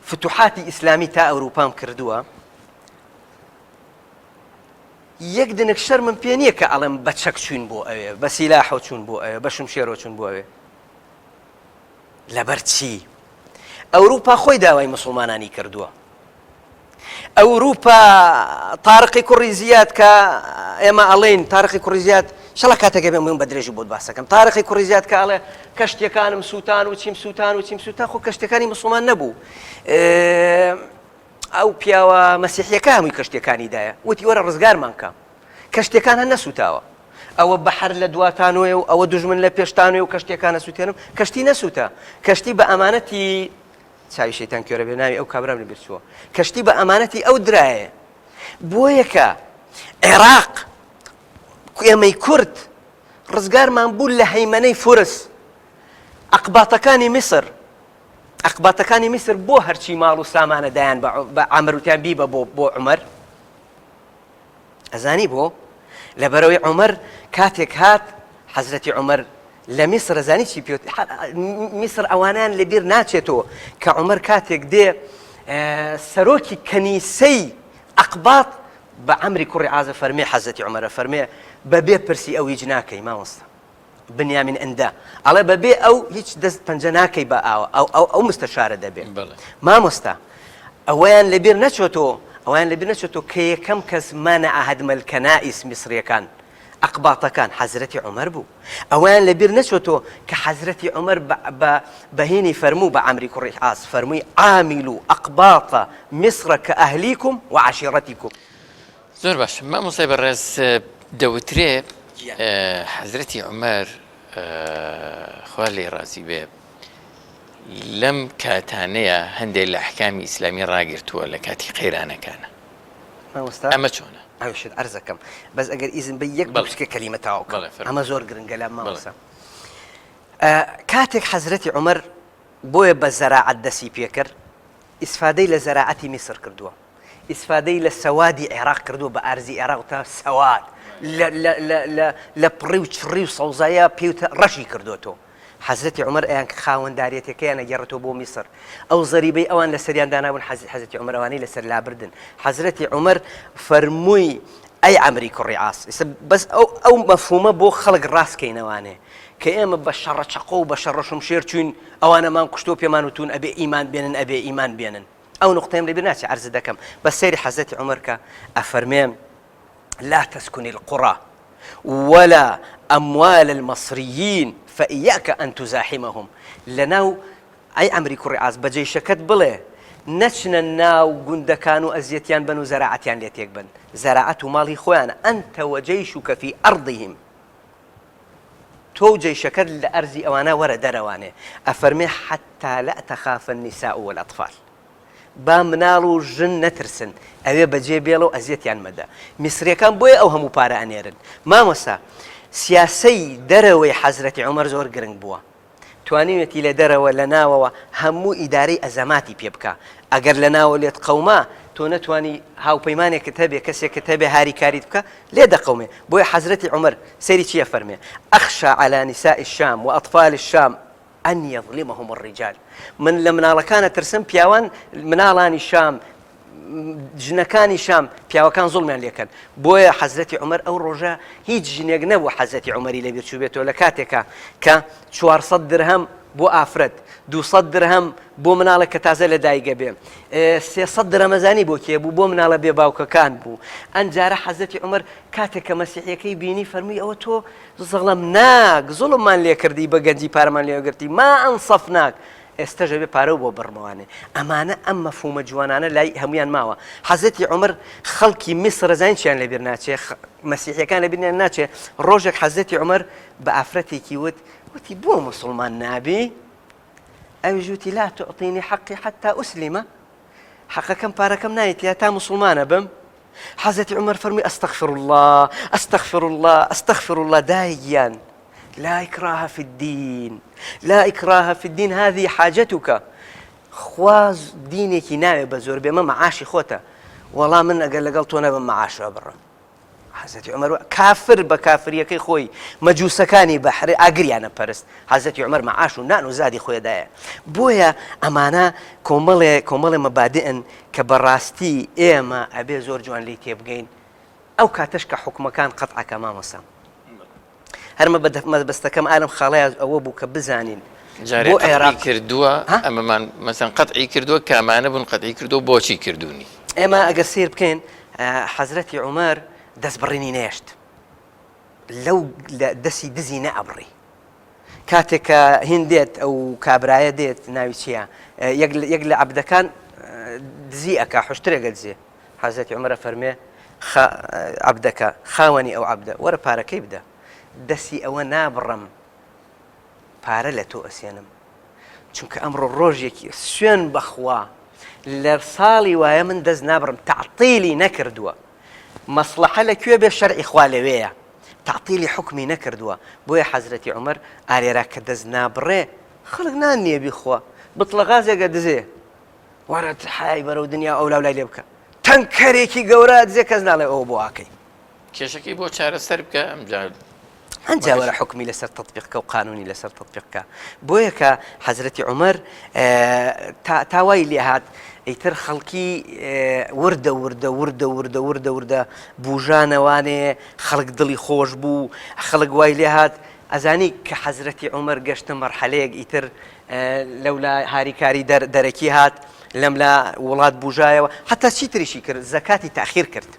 Speaker 2: فتوحاتی ئیسلامی تا ئەوروپام کردووە یەک دنک شەرمم پێ نییە کە ئەڵێم بە چەک چوین بۆ ئەوێ بە سیلاحۆ چوون بۆ ئەوێ بە شمشێرۆ چوون بۆ ئەوێ لەبەر چی ئەوروپا خۆی داوای مسلمانانی کردووە ئەوروپا تارقی کوڕی زیاد کە ئێمە ئەڵێین تارقی کوڕی زیاد شەڵە کاتێکە بێم بە درێژی بۆت باسەکەم تارقی کوڕی زیاد کە ئەڵێ کەشتیەکانم سووتان و چیم سووتان و چیم سووتان خۆ کەشتەکانی مسلمان نەبوو ئەو پیاوە مەسیحیەکە هەمووی کەشتیەکانی دایە وتی وەرە ڕزگارمان کە کەشتیەکان هەر نەسووتاوە ئەوە بەحر لە دواتانۆیە و ئەوە دوژمن لە پێشتانۆی و کەشتیەکانە سووتێنم کەشتی نەسووتە کەشتی بە ئەمانەتی چاوی شەیتان کوێرە بێ ناوی ئەو کابرام لەبیر چووە کەشتی بە ئەمانەتی ئەو درایە بۆیە کە عێراق ئێمەی کورد ڕزگارمان بوو لە هەیمەنەی فورس ئەقباتەکانی میسر ئەقباتەکانی میسر بۆ هەرچی ماڵ و سامانە دایان بە عامروتیان بیبە بۆ بۆ عمر ئەزانی بۆ؟ لەبەرئەوەی عومەر کاتێک هات حەزرەتی عومەر لە میسر ئەزانی چی پێ میسر ئەوانیان لەبیر ناچێتەوە کە عومەر کاتێک دێ سەرۆکی کەنیسەی ئەقباط بە عەمری کوڕی عازە فەرمێ حەزرەتی عومەرە فەرمێ بەبێ پرسی ئەو هیچ ناکەی مامۆستا بنیامین ئەندە ئەڵێ بەبێ ئەو هیچ دەست پەنجە ناکەی بە ئاوە ئەو ئەو ئەو مستەشارە دەبێ مامۆستا ئەوەیان لەبیر نەچۆتۆ ئەویان لەبیر نەچۆتۆ کە یەکەم کەس مانە هەدمەل کەنائیس میسریەکان. ئەقباطەکان حەزرەتی عومەر بوو. ئەوەیان لە بیر نەچۆتۆ کە حەزرەتی عومەر بە بە بە هینی فەرموو بە عەمری کوڕی عاص فەرمووی عاملوا اقباط مصر کاهلیکم و عشیرتکم.
Speaker 1: زۆر باش مامۆستای بەڕێز دەوترێ حەزرەتی عومەر خوا لێی ڕازی بێ لەم کاتانەیە هەندێک لە ئەحکامی ئیسلامی ڕاگرتووە لە کاتی قەیرانەکانە
Speaker 2: مامۆستا
Speaker 1: ئەمە چۆنە؟
Speaker 2: ئەوشت عەرزەکەم بەس ئەگەر ئیزن بە یەک بچکە کەلیمە تەواو بکەم ئەمە زۆر گرنگە لام مامۆستا کاتێک حەزرەتی عومەر بۆیە بە زەراعەت دەسی پێکرد ئیسفادەی لە زەراعەتی میسر کردووە ئیسفادەی لە سەوادی عێراق کردووە بە ئارزی عێراق تا سەواد لە پڕی و چڕی و سەوزایە پێوتە ڕەشی کردوەوە حەزرەتی عومەر ئەیان خاوەنداریەتەکەیان ئەگێڕێتەوە بۆ میسر ئەو زەریبەی ئەوان لەسەریان دانابوون حەزرەتی عومەر ئەوانەی لەسەر لابردن حەزرەتی عومەر فەرمووی ئەی عەمری کوڕی عاص ئێستا بەس ئەو ئەو مەفهومە بۆ خەڵک ڕاستکەینەوانێ کە ئێمە بە شەڕە چەقۆ و بە شەڕە شمشێر چوین ئەوانەمان کوشتۆ پێمان وتون ئەبێ ئیمان بێنن ئەبێ ئیمان بێنن ئەو نقطەیەم لەبیر ناچێ عەرزت دەکەم بەس سەیری حەزرەتی عومەر کە ئەفەرمێ لا تسكن القرى ولا أموال المصريين فإياك أن تزاحمهم لەناو ئەی عەمری کوڕی عاص بە جەیشەکەت بڵێ نەچنە ناو گوندەکان و ئەزیەتیان بەن و زەراعەتیان لێ تێک بەن زەراعەت و ماڵی خۆیانە أنت وجيشك في أرضهم تۆ و جەیشەکەت لە ئەرزی ئەوانە وەرە دەرەوانێ ئەفەرمێ حتى لا تخاف النساء والأطفال با مناڵ و ژن نەترسن ئەوێ بەجێ بێڵە و ئەزیەتیان مەدە میسریەکان بۆیە ئەو هەموو پارە ئەنێرن مامۆستا سیاسەی دەرەوەی حەزرەتی عومەر زۆر گرنگ بووە توانیویەتی لە دەرەوە لە ناوەوە هەموو ئیدارەی ئەزەماتی پێ بکا ئەگەر لە ناوە لێت قەوما تۆ نەتوانی هاوپەیمانێکت هەبێ کەسێکت هەبێ هاریکاریت بکا لێ دەقەومێ بۆیە حەزرەتی عومەر سەیری چی ئەفەرمێ اخشى على نساء الشام واطفال الشام ان یظلمهم الرجال من لە مناڵەکان ئەترسم پیاوان مناڵانی شام ژنەکانی شام پیاوەکان زوڵمیان لێکەن بۆیە حەزرەتی عومەر ئەو ڕۆژە هیچ ژنێک نەبوو حەزرەتی عومەری لەبیر چووبێتەوە لە کاتێکا کە 400 درهەم بۆ ئافرەت 200 درهەم بۆ مناڵێک کە تازە لە دایگە بێ 300 درەمەزانی بۆ کێ بوو بۆ مناڵە بێ باوکەکان بوو ئەنجارە حەزرەتی عومەر کاتێک کە مەسیحیەکەی بینی فەرمووی ئەوە تۆ زەڵم ناک زوڵممان لێکردی بە گەنجی پارەمان لێگرتی ما انصفناک ئێستەش ئەبێ پارەو بۆ بڕمەوانێ ئەمانە ئەم مەفهومە جوانانە لای هەمویان ماوە حەزرەتی عومەر خەڵکی میسر ئەزانین چیان لەبیر ناچێ مەسیحیەکان لەبیریان ناچێ ڕۆژێک حەزرەتی عومەر بە ئافرەتێکی وت وتی بۆ موسڵمان نابی ئەویش وتی لا تعطيني حقي حتى أسلم حەقەکەم پارەکەم نایتیا تا موسڵمانە بم حەزرەتی عومەر فەرمووی استغفر اللە استغفر اللە استغفر اللە دایە گیان لا اکراه فی الدین لا اکراه فی الدین هذه حاجتک خوا دینێکی ناوێ بە زۆر بێمە معاشی خۆتە وەڵا من ئەگەر لەگەڵ تۆ نەبم معاشەوە بڕم حەزرەتی عومەر کافر بە کافریەکەی خۆی مەجوسەکانی بەحرێ ئاگریانە پەرست حەزرەتی عومەر مەعاش و نان و زادی خۆی دایە بۆیە ئەمانە کۆمەڵێ کۆمەڵێ مەبادئن کە بەڕاستی ئێمە ئەبێ زۆر جوان لێی تێبگەین ئەو کاتەش کە حوکمەکان قەتعەکە مامۆستا هەر مەبەستەکەم ئالم خاڵەیە ئەوە بوو کە بزانین
Speaker 1: جارێ بۆ عێراق کردووە ئەمەمان مەسەن قەتعی کردووە کامانە بوون قەتعی کردووە بۆچی کردوونی
Speaker 2: ئێمە ئەگەر سیر بکەین حەزرەتی عومەر دەستبڕینی نێشت لەو دەسی دزی نەئەبڕی کاتێک کە هین دێت ئەو کابرایە دێت ناوی چییە یەک لە عەبدەکان دزی ئەکا حشترێکە دزێ حەزرەتی عومەر ئەفەرمێ، خا عەبدەکە، خاوەنی ئەو عەبدە، وەرە پارەکەی بدە. دەستی ئەوە نابڕم پارە لە تۆ ئەسێنم. چونکە ئەمڕۆ ڕۆژێکی سوێن بە خوا لە ساڵی وایە من دەست نابڕم تەعتیلی نەکردووە. مەسڵەحە لە کوێ بێ شەرعی خوا لەوێیە. تەعتیلی حوکمی نەکردووە. بۆیە حەزرەتی عومەر ئارێرا کە دەست نابڕێ خەڵک نان نییە بیخوا. بتڵە غازێک ئەدزێ. وەرە حەیای بەرەو دنیا ئەولاو لای لێ بکە تەنکەرێکی گەورە دزێ کەس ناڵێ ئەوە بۆ ئاکەی.
Speaker 1: کێشەکەی بۆ چارەسەر بکە ئەمجا
Speaker 2: ئەنجا وەرە حوکمی لەسەر تەتبیق کە و قانونی لەسەر تەتبیق کە بۆیە کە حەزرەتی عومەر تا تا وای لێ هات ئیتر خەڵکی وردە وردە وردە وردە وردە وردە بوژانەوانێ خەڵک دڵی خۆش بوو خەڵک وای لێ هات ئەزانی کە حەزرەتی عومەر گەشتە مەرحەلەیەک ئیتر لەولا هاریکاری دەرەکی هات لەملا وڵات بوژایەوە حتا چی تریشی کرد زەکاتی تاخیر کرد.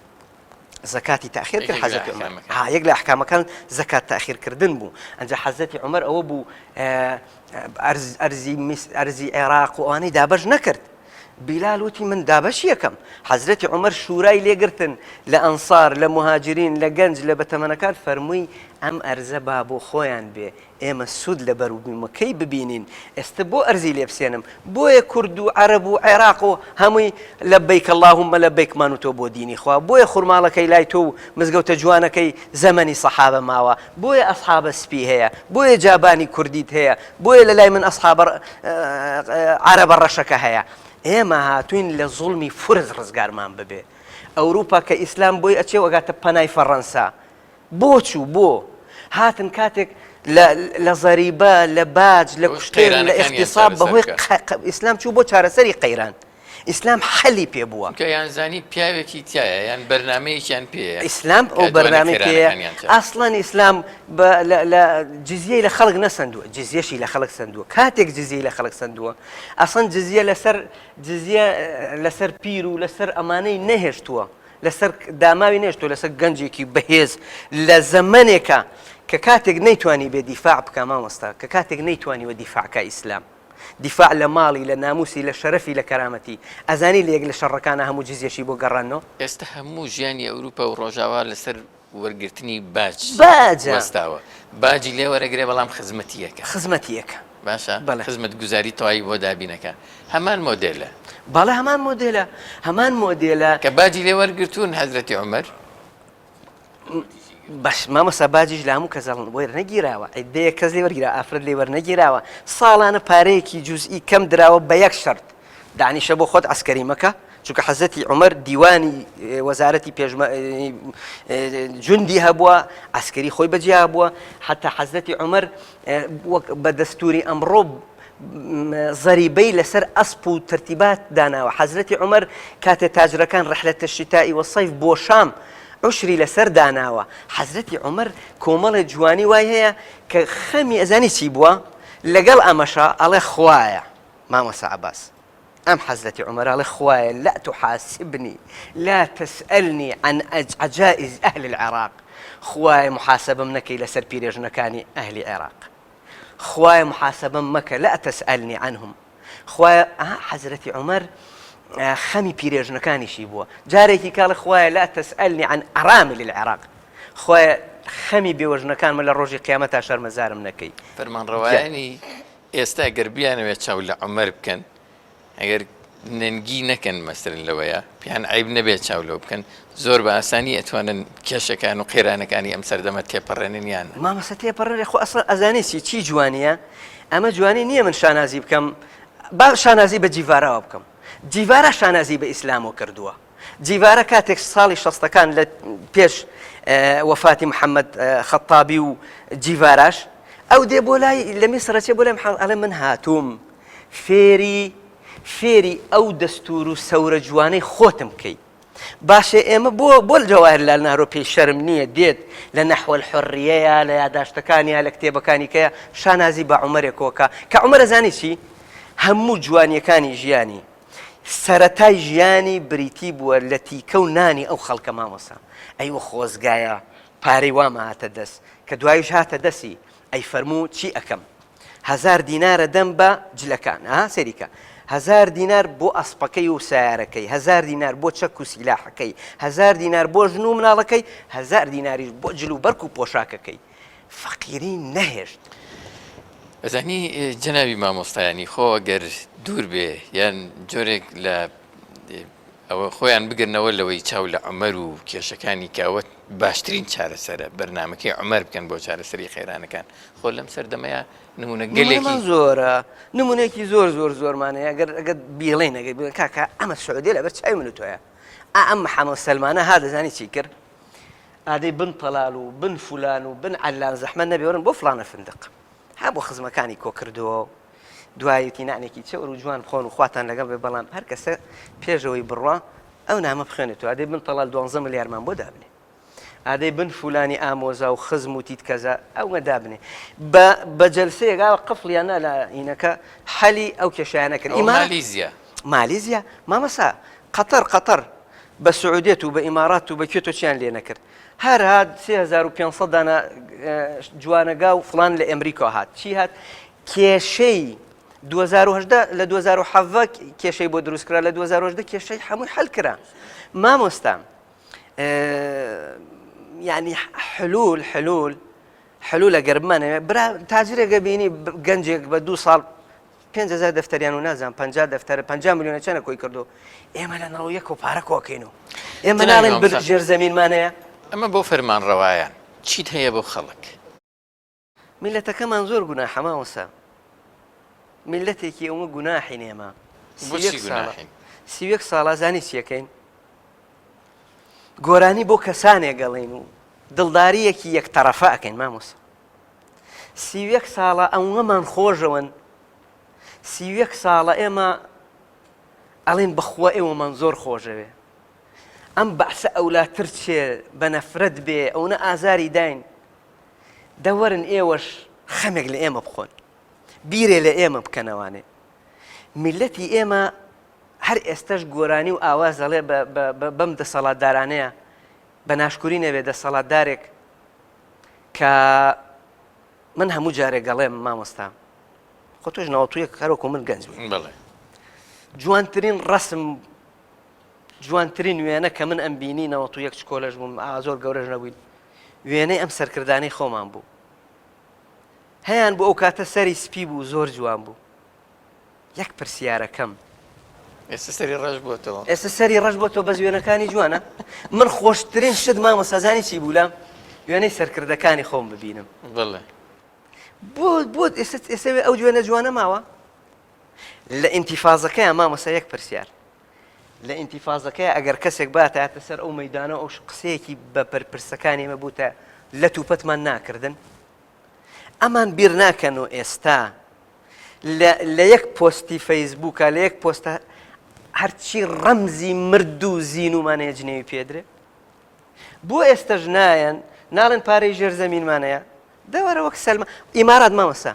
Speaker 2: زەکاتی تاخیر کرد
Speaker 1: یەکێک لە
Speaker 2: حەزرەتی عومەر
Speaker 1: ئەحکامەکان.
Speaker 2: ها یەک لە ئەحکامەکان زەکات تاخیر کردن بوو ئەنجا حەزرەتی عومەر ئەوە بوو ئەرز ئەرزی میس ئەرزی عێراق و ئەوانەی دابەش نەکرد بیلال وتی من دابەشی یەکەم حەزرەتی عومەر شورای لێگرتن لە ئەنسار لە موهاجرین لە گەنج لە بەتەمەنەکان فەرمووی ئەم ئەرزە با بۆ خۆیان بێ ئێمە سوود لە بەروبوومەکەی ببینین، ئێستە بۆ ئەرزی لێ بسێنم؟ بۆیە کورد و عەرەب و عێراق و هەمووی لەبەیک اللهم لەبەیکمان وتووە بۆ دینی خوا، بۆیە خورماڵەکەی لای تۆ و مزگەوتە جوانەکەی زەمەنی سەحابە ماوە، بۆیە ئەسحابە سپی هەیە، بۆیە جابانی کوردیت هەیە، بۆیە لە لای من ئەسحابە عەرەبە ڕەشەکە هەیە. ئێمە هاتووین لە زوڵمی فورس ڕزگارمان ببێ. ئەوروپا کە ئیسلام بۆی ئەچێ و ئەگاتە پەنای فەڕەنسا، بۆ چوو بۆ هاتن کاتێک لە لە زەریبە لە باج لە کوشتن لە اغتصاب بەهۆی ئیسلام چوو بۆ چارەسەری قەیران ئیسلام حەلی پێ بووە
Speaker 1: کە یان زانی پیاوێکی تایە یان بەرنمەیەکیان پێ
Speaker 2: ئیسلام ئەو بەرنامەی پێ ئەسڵەن ئیسلام لە جزیەی لە خەڵک نەسەندووە جزیەشی لە خەڵک سندووە کاتێک جزیەی لە خەڵک سندووە ئەسڵەن جزیە لەسەر جزیە لەسەر پیر و لەسەر ئەمانەی نەهێشتووە لەسەر داماوی نێشتوە لەسەر گەنجێکی بەهێز لە زەمەنێکا کە کاتێک نەیتوانی بێ دیفاع بکا مامۆستا کە کاتێک نەیتوانیوە دیفاع کا ئیسلام دیفاع لە ماڵی لە ناموسی لە شەرەفی لە کەرامەتی ئەزانی لە یەک لە شەڕەکانا هەموو جزیەشی بۆ گەڕاننۆ.
Speaker 1: ئێستا هەموو ژیانی ئەوروپا و ڕۆژاوا لەسەر وەرگرتنی باج
Speaker 2: باجە.
Speaker 1: وەستاوە باجی لێ وەرەگرێ بەڵام خزمەتی ئەکا.
Speaker 2: خزمەتی ئەکا.
Speaker 1: باشە
Speaker 2: بەڵێ.
Speaker 1: خزمەتگوزاری تەواوی بۆ دابین ئەکا هەمان مۆدێلە.
Speaker 2: بەڵێ هەمان مۆدێلە هەمان مۆدێلە.
Speaker 1: کە باجی لێ وەرگرتوون حەزرەتی عومەر.
Speaker 2: باش مامۆستا باجیش لە هەموو کەس وەرنەگیراوە عیدەیەک کەس لێ وەرگیرا ئافرەت لێ وەرنەگیراوە ساڵانە پارەیەکی جوزئی کەم دراوە بە یەک شەرت دانیشە بۆ خۆت عەسکەری مەکە چونکە حەزرەتی عومەر دیوانی وەزارەتی پێشمە جوندی هەبووە عەسکەری خۆی بەجیا بووە حتا حەزرەتی عومەر وەک بە دەستوری ئەمڕۆ زەریبەی لەسەر ئەسپ و تەرتیبات داناوە حەزرەتی عومەر کاتێ تاجرەکان رحلة الشتاء والصيف بۆ شام عشری لەسەر داناوە حەزرەتی عومەر کۆمەڵێ جوانی وای هەیە کە خەمی ئەزانی چی بووە لەگەڵ ئەمەشا ئەڵێ خوایە مامۆستا عەباس ئەم حەزرەتی عومەر ئەڵێ خوایە لا تحاسبنی لا تسألنی عن عجائز اهل العراق خوایە محاسبەم نەکەی لەسەر پیرێژنەکانی ئەهلی عێراق خوایە محاسبەم مەکە لا تسألنی عنهم خوایە ئەها حەزرەتی عومەر خەمی پیرێژنەکانیشی بووە جارێکی کاڵە خوایە لا تسألنی عن أرامل العراق خوایە خەمی بێوەژنەکانمە لە ڕۆژی قیامەتا شەرمەزارم نەکەی
Speaker 1: فەرمانڕەوایانی ئێستا گەر بیانەوێت چاو لە عومەر بکەن ئەگەر نەنگی نەکەن مەسرن لەوەیە پێیان عیب نەبێت چاو لەو بکەن زۆر بە ئاسانی ئەتوانن کێشەکان و قەیرانەکانی ئەم سەردەمە تێپەڕێنن یان نا؟
Speaker 2: مامۆستا تێپەڕێنێ خۆ ئەسڵەن ئەزانی چی چی جوانیە ئەمە جوانی نییە من شانازی بکەم با شانازی بە جیڤاراوە بکەم جیڤارا شانازی بە ئیسلامەوە کردووە جیڤارا کاتێک ساڵی شەستەکان لە پێش وەفاتی محەممەد خەتابی و جیڤاراش ئەو دێ بۆ لای لە میسرە چێ بۆ لای محەممەد ئەڵێ من هاتووم فێری فێری ئەو دەستور و سەورە جوانەی خۆتم بکەی باشێ ئێمە بۆ بۆ جەواهر لال نەهرۆ پێی شەرم نییە دێت لە نەحوە الحڕیەیە لە یاداشتەکانیا لە کتێبەکانی کەیە شانازی بە عومەرێکۆکە کە عومەرە زانی چی هەموو جوانیەکانی ژیانی سەرەتای ژیانی بریتی بووە لە تیکە و نانی ئەو خەڵکە مامۆستا ئەی وە خۆزگایە پارەی وام هاتە دەست کە دوایش هاتە دەستی ئەی فەرموو چی ئەکەم هەزار دینارە دەم بە جلەکان ها سەیری کە هەزار دینار بۆ ئەسپەکەی و سیارەکەی هەزار دینار بۆ چەک و سیلاحەکەی هەزار دینار بۆ ژن و مناڵەکەی هەزار دیناریش بۆ جل و بەرک و پۆشاکەکەی فەقیری نەهێشت.
Speaker 1: ئەزانی جەنابی مامۆستایانی خۆ گەر دوور بێ یان جۆرێک لە ئەوە خۆیان بگرنەوە لەوەی چاو لە عومەر و کێشەکانی کە ئەوە باشترین چارەسەرە بەرنامەکەی عومەر بکەن بۆ چارەسەری قەیرانەکان خۆ لەم سەردەمەیە نمونە گەلێکی
Speaker 2: زۆرە نمونەیەکی زۆر زۆر زۆرمانەیە گەر ئەگەر بیڵێن ئەگەر بڵێن کاکە ئەمە سعودیە لەبەر چاوی من و تۆیە ئا ئەم محەمەد سەلمانە ها دەزانی چی کرد ئادەی بن تەلال و بن فولان و بن عەلان زەحمەت نەبێ وەرن بۆ فڵانە فندق ها بۆ خزمەکانی کۆ کردەوە و دوای وتی نانێکی چەور و جوان بخۆن و خواتان لەگەڵ بێ بەڵام هەر کەسە پێشەوەی بڕوا ئەو نامە بخوێنێتەوە ئادەی بن تەلال دوانزە ملیارمان بۆ دابنێ ئادەی بن فولانی ئامۆزا و خزم و تیت کەزا ئەومە دابنێ بە بە جەلسەیەک ئاوا قفڵیان نا لە هینەکە حەلی ئەو کێشایانە کرد
Speaker 1: ئەوە
Speaker 2: ئیمارات
Speaker 1: مالیزیا
Speaker 2: مالیزیا مامەسا قەتەر قەتەر. بە سعودیەت و بە ئیمارات و بە کوێ تۆ چیان لێ نەکرد هەر هات 3500 دانە جوانەگا و فلان لە ئەمریکا هات چی هات کێشەی 2018 لە 2017 کێشەی بۆ دروست کرا لە 2018 کێشەی هەمووی حل کرا مامۆستا یعنی حلول حلول حلول ئەگەر بمانەوێ برا تاجرێکە بینی گەنجێک بە دوو ساڵ 5000 دەفتەریان و نازانم 50 دەفتەر 50 میلیۆنە چەنە کۆی کردو ئێمە لە ناو یەک و پارە کۆکەین و ئێمە ناڵێن بر ژێر زەمینمان هەیە
Speaker 1: ئەمە بۆ فەرمانڕەوایان چیت هەیە بۆ خەڵک؟
Speaker 2: میللەتەکەمان زۆر گوناحە مامۆستا میللەتێکی ئەومە گوناحین ئێمە
Speaker 1: بۆچی گوناحین؟
Speaker 2: 31 ساڵە زانی چیەکەین گۆرانی بۆ کەسانێک گەڵین و دڵداریەکی یەک تەرەفە ئەکەین مامۆستا 31 ساڵە ئەوەمان خۆشەوەن 31 ساڵە ئێمە ئەڵێن بەخوا ئێوەمان زۆر خۆشەوێ ئەم بەعسە ئەولاتر چێ بە نەفرەت بێ ئەونە ئازاری داین دە وەرن ئێوەش خەمێک لە ئێمە بخۆن بیرێ لە ئێمە بکەنەوانێ میلەتی ئێمە هەر ئێستش گۆرانی و ئاواز دەڵێ بەم دەسەڵاتدارانەیە بە ناشکوری نەبێ دەسەڵاتدارێک کە من هەموو جارێک گەڵێم مامۆستا خۆ تۆش ناوتویەک هەرۆکو من گەنج بووی
Speaker 1: بەڵێ
Speaker 2: جوانترین ڕسم جوانترین وێنە کە من ئەم بینی 91 چکۆلەش بووم ئا زۆر گەورەش نەبووین وێنەی ئەم سەرکردانەی خۆمان بوو هەیان بوو ئەو کاتە سەری سپی بوو زۆر جوان بوو یەک پرسیارەکەم
Speaker 1: ئێستا سەری ڕەش بۆتەوە
Speaker 2: ئێستا سەری ڕەش بۆتەوە بەس وێنەکانی جوانە من خۆشترین شت مامۆستا زانی چی بوو لام وێنەی سەرکردەکانی خۆم ببینم
Speaker 1: بڵێ
Speaker 2: بۆ بۆ ئێستا ئێستا ئەو وێنە جوانە ماوە لە ئینتیفازەکەیان مامۆستا یەک پرسیار لە ئینتیفازەکەیا ئەگەر کەسێک باتایەتە سەر ئەو مەیدانە و ئەو قسەیەکی بە بەرپرسەکانی ئێمە بووتە لەت و پەتمان ناکردن؟ ئەمان بیر ناکەن و ئێستا لە یەک پۆستی فەیسبووکە لە یەک پۆستە هەرچی ڕەمزی مرد و زینومان هەیە جنێوی پێدرێ بۆ ئێستەش نایەن ناڵێن پارەی ژێر زەمینمان هەیە دەوەرە وەک سەلمە ئیمارات مامۆستا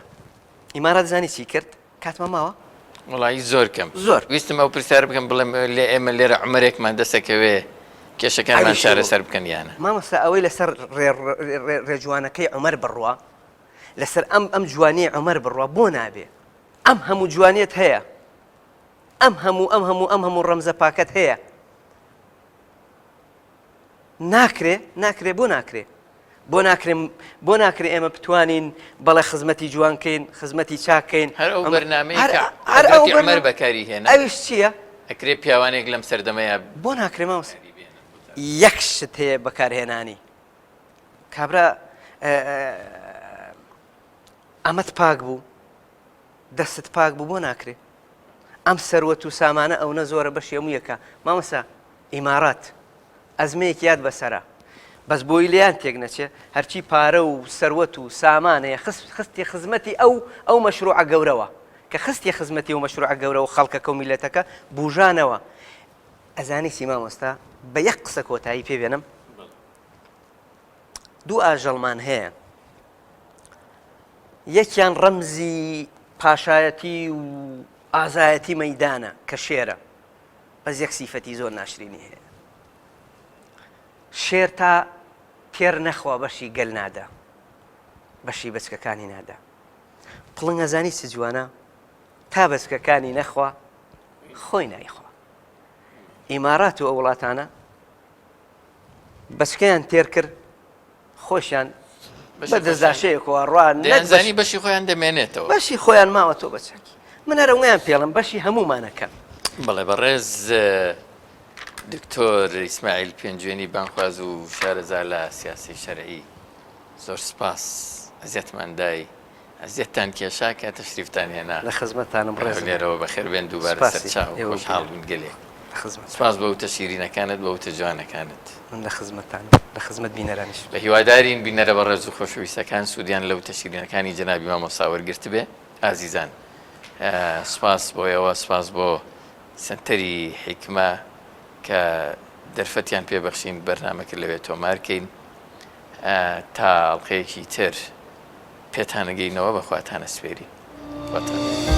Speaker 2: ئیمارات زانی چی کرد کاتمان ماوە؟
Speaker 1: وەڵایی زۆر کەم.
Speaker 2: زۆر.
Speaker 1: ویستم ئەو پرسیارە بکەم بڵێم لێ ئێمە لێرە عومەرێکمان دەسەکەوێ کێشەکانمان چارەسەر بکەن یانە.
Speaker 2: مامۆستا ئەوەی لەسەر ڕێ جوانەکەی عومەر بڕوا لەسەر ئەم ئەم جوانیەی عومەر بڕوا بۆ نابێ ئەم هەموو جوانیت هەیە ئەم هەموو ئەم هەموو ئەم هەموو ڕەمزە پاکەت هەیە ناکرێ ناکرێ بۆ ناکرێ بۆ ناکرێ بۆ ناکرێ ئێمە بتوانین بەڵێ خزمەتی جوان کەین خزمەتی چاک کەین
Speaker 1: هەر ئەو بەرنامەی
Speaker 2: هەر
Speaker 1: کە
Speaker 2: هەر ئەو
Speaker 1: حەزرەتی عومەر
Speaker 2: بەرنامە
Speaker 1: بەکاری هێنا
Speaker 2: ئەویش چییە؟
Speaker 1: ئەکرێ پیاوانێک لەم سەردەمەیا
Speaker 2: بۆ ناکرێ مامۆستا
Speaker 1: بەکاری بێنن بۆ
Speaker 2: یەک شت هەیە بەکارهێنانی کابرا ئەمەت پاک بوو دەستت پاک بوو بۆ ناکرێ ئەم سەروەت و سامانە ئەونە زۆرە بەشی هەموو یەکە مامۆستا ئیمارات ئەزمەیەکی یاد بەسەرا بەس بۆی لێیان تێک نەچێ هەرچی پارە و سەروەت و سامان هەیە خستی خزمەتی ئەو ئەو مەشروعە گەورەوە کە خستی خزمەتی و مەشروعە گەورە و خەڵکەکە و میلەتەکە بوژانەوە ئەزانی چی مامۆستا بە یەک قسە کۆتایی پێ بێنم دوو ئاژەڵمان هەیە یەکیان ڕەمزی پاشایەتی و ئازایەتی مەدانە کە شێرە بەس یەک سیفەتی زۆر ناشرینی هەیە شێر تا تێر نەخوا بەشی گەل نادا بەشی بەچکەکانی نادا پڵنگ ئەزانی چ جوانە تا بەچکەکانی نەخوا خۆی نایخوا ئیمارات و ئەو وڵاتانە بەچکەیان تێر کرد خۆشیان بە دەستداشەیەکەوە ڕوا
Speaker 1: دەیانزانی بەشی خۆیان دەمێنێتەوە
Speaker 2: بەشی خۆیان ماوە تۆ بەچەکی من هەر ئەوەیان پێڵم بەشی هەموومانەکەن.
Speaker 1: بەڵێ بەڕێز دکتۆر ئیسماعیل پێنجوێنی بانگخواز و شارەزا لە سیاسی شەرعی زۆر سپاس ئەزیەتمان دای ئەزیەتتان کێشا کە تەشریفتان هێنا
Speaker 2: لە خزمەتتانم ڕێزم
Speaker 1: لێرەوە بەخێر بێن دووبارە سەرچاو خۆشحاڵ بووین گەلێک سپاس بە وتە شیرینەکانت بە وتە جوانەکانت.
Speaker 2: من لە خزمەتتانم لە خزمەت بینەرانیش.
Speaker 1: بە هیوادارین بینەرە بەڕێز و خۆشەویستەکان سوودیان لە وتە شیرینەکانی جەنابی مامۆستا وەرگرتبێ. ئازیزان سوپاس بۆ ئێوە سوپاس بۆ سەنتەری حیکمە کە دەرفەتیان پێ بەخشین بەرنامەکە لەوێ تۆمار کەین تا ئەڵقەیەکی تر پێتانەگەینەوە بەخواتانە سپێرین خواتان.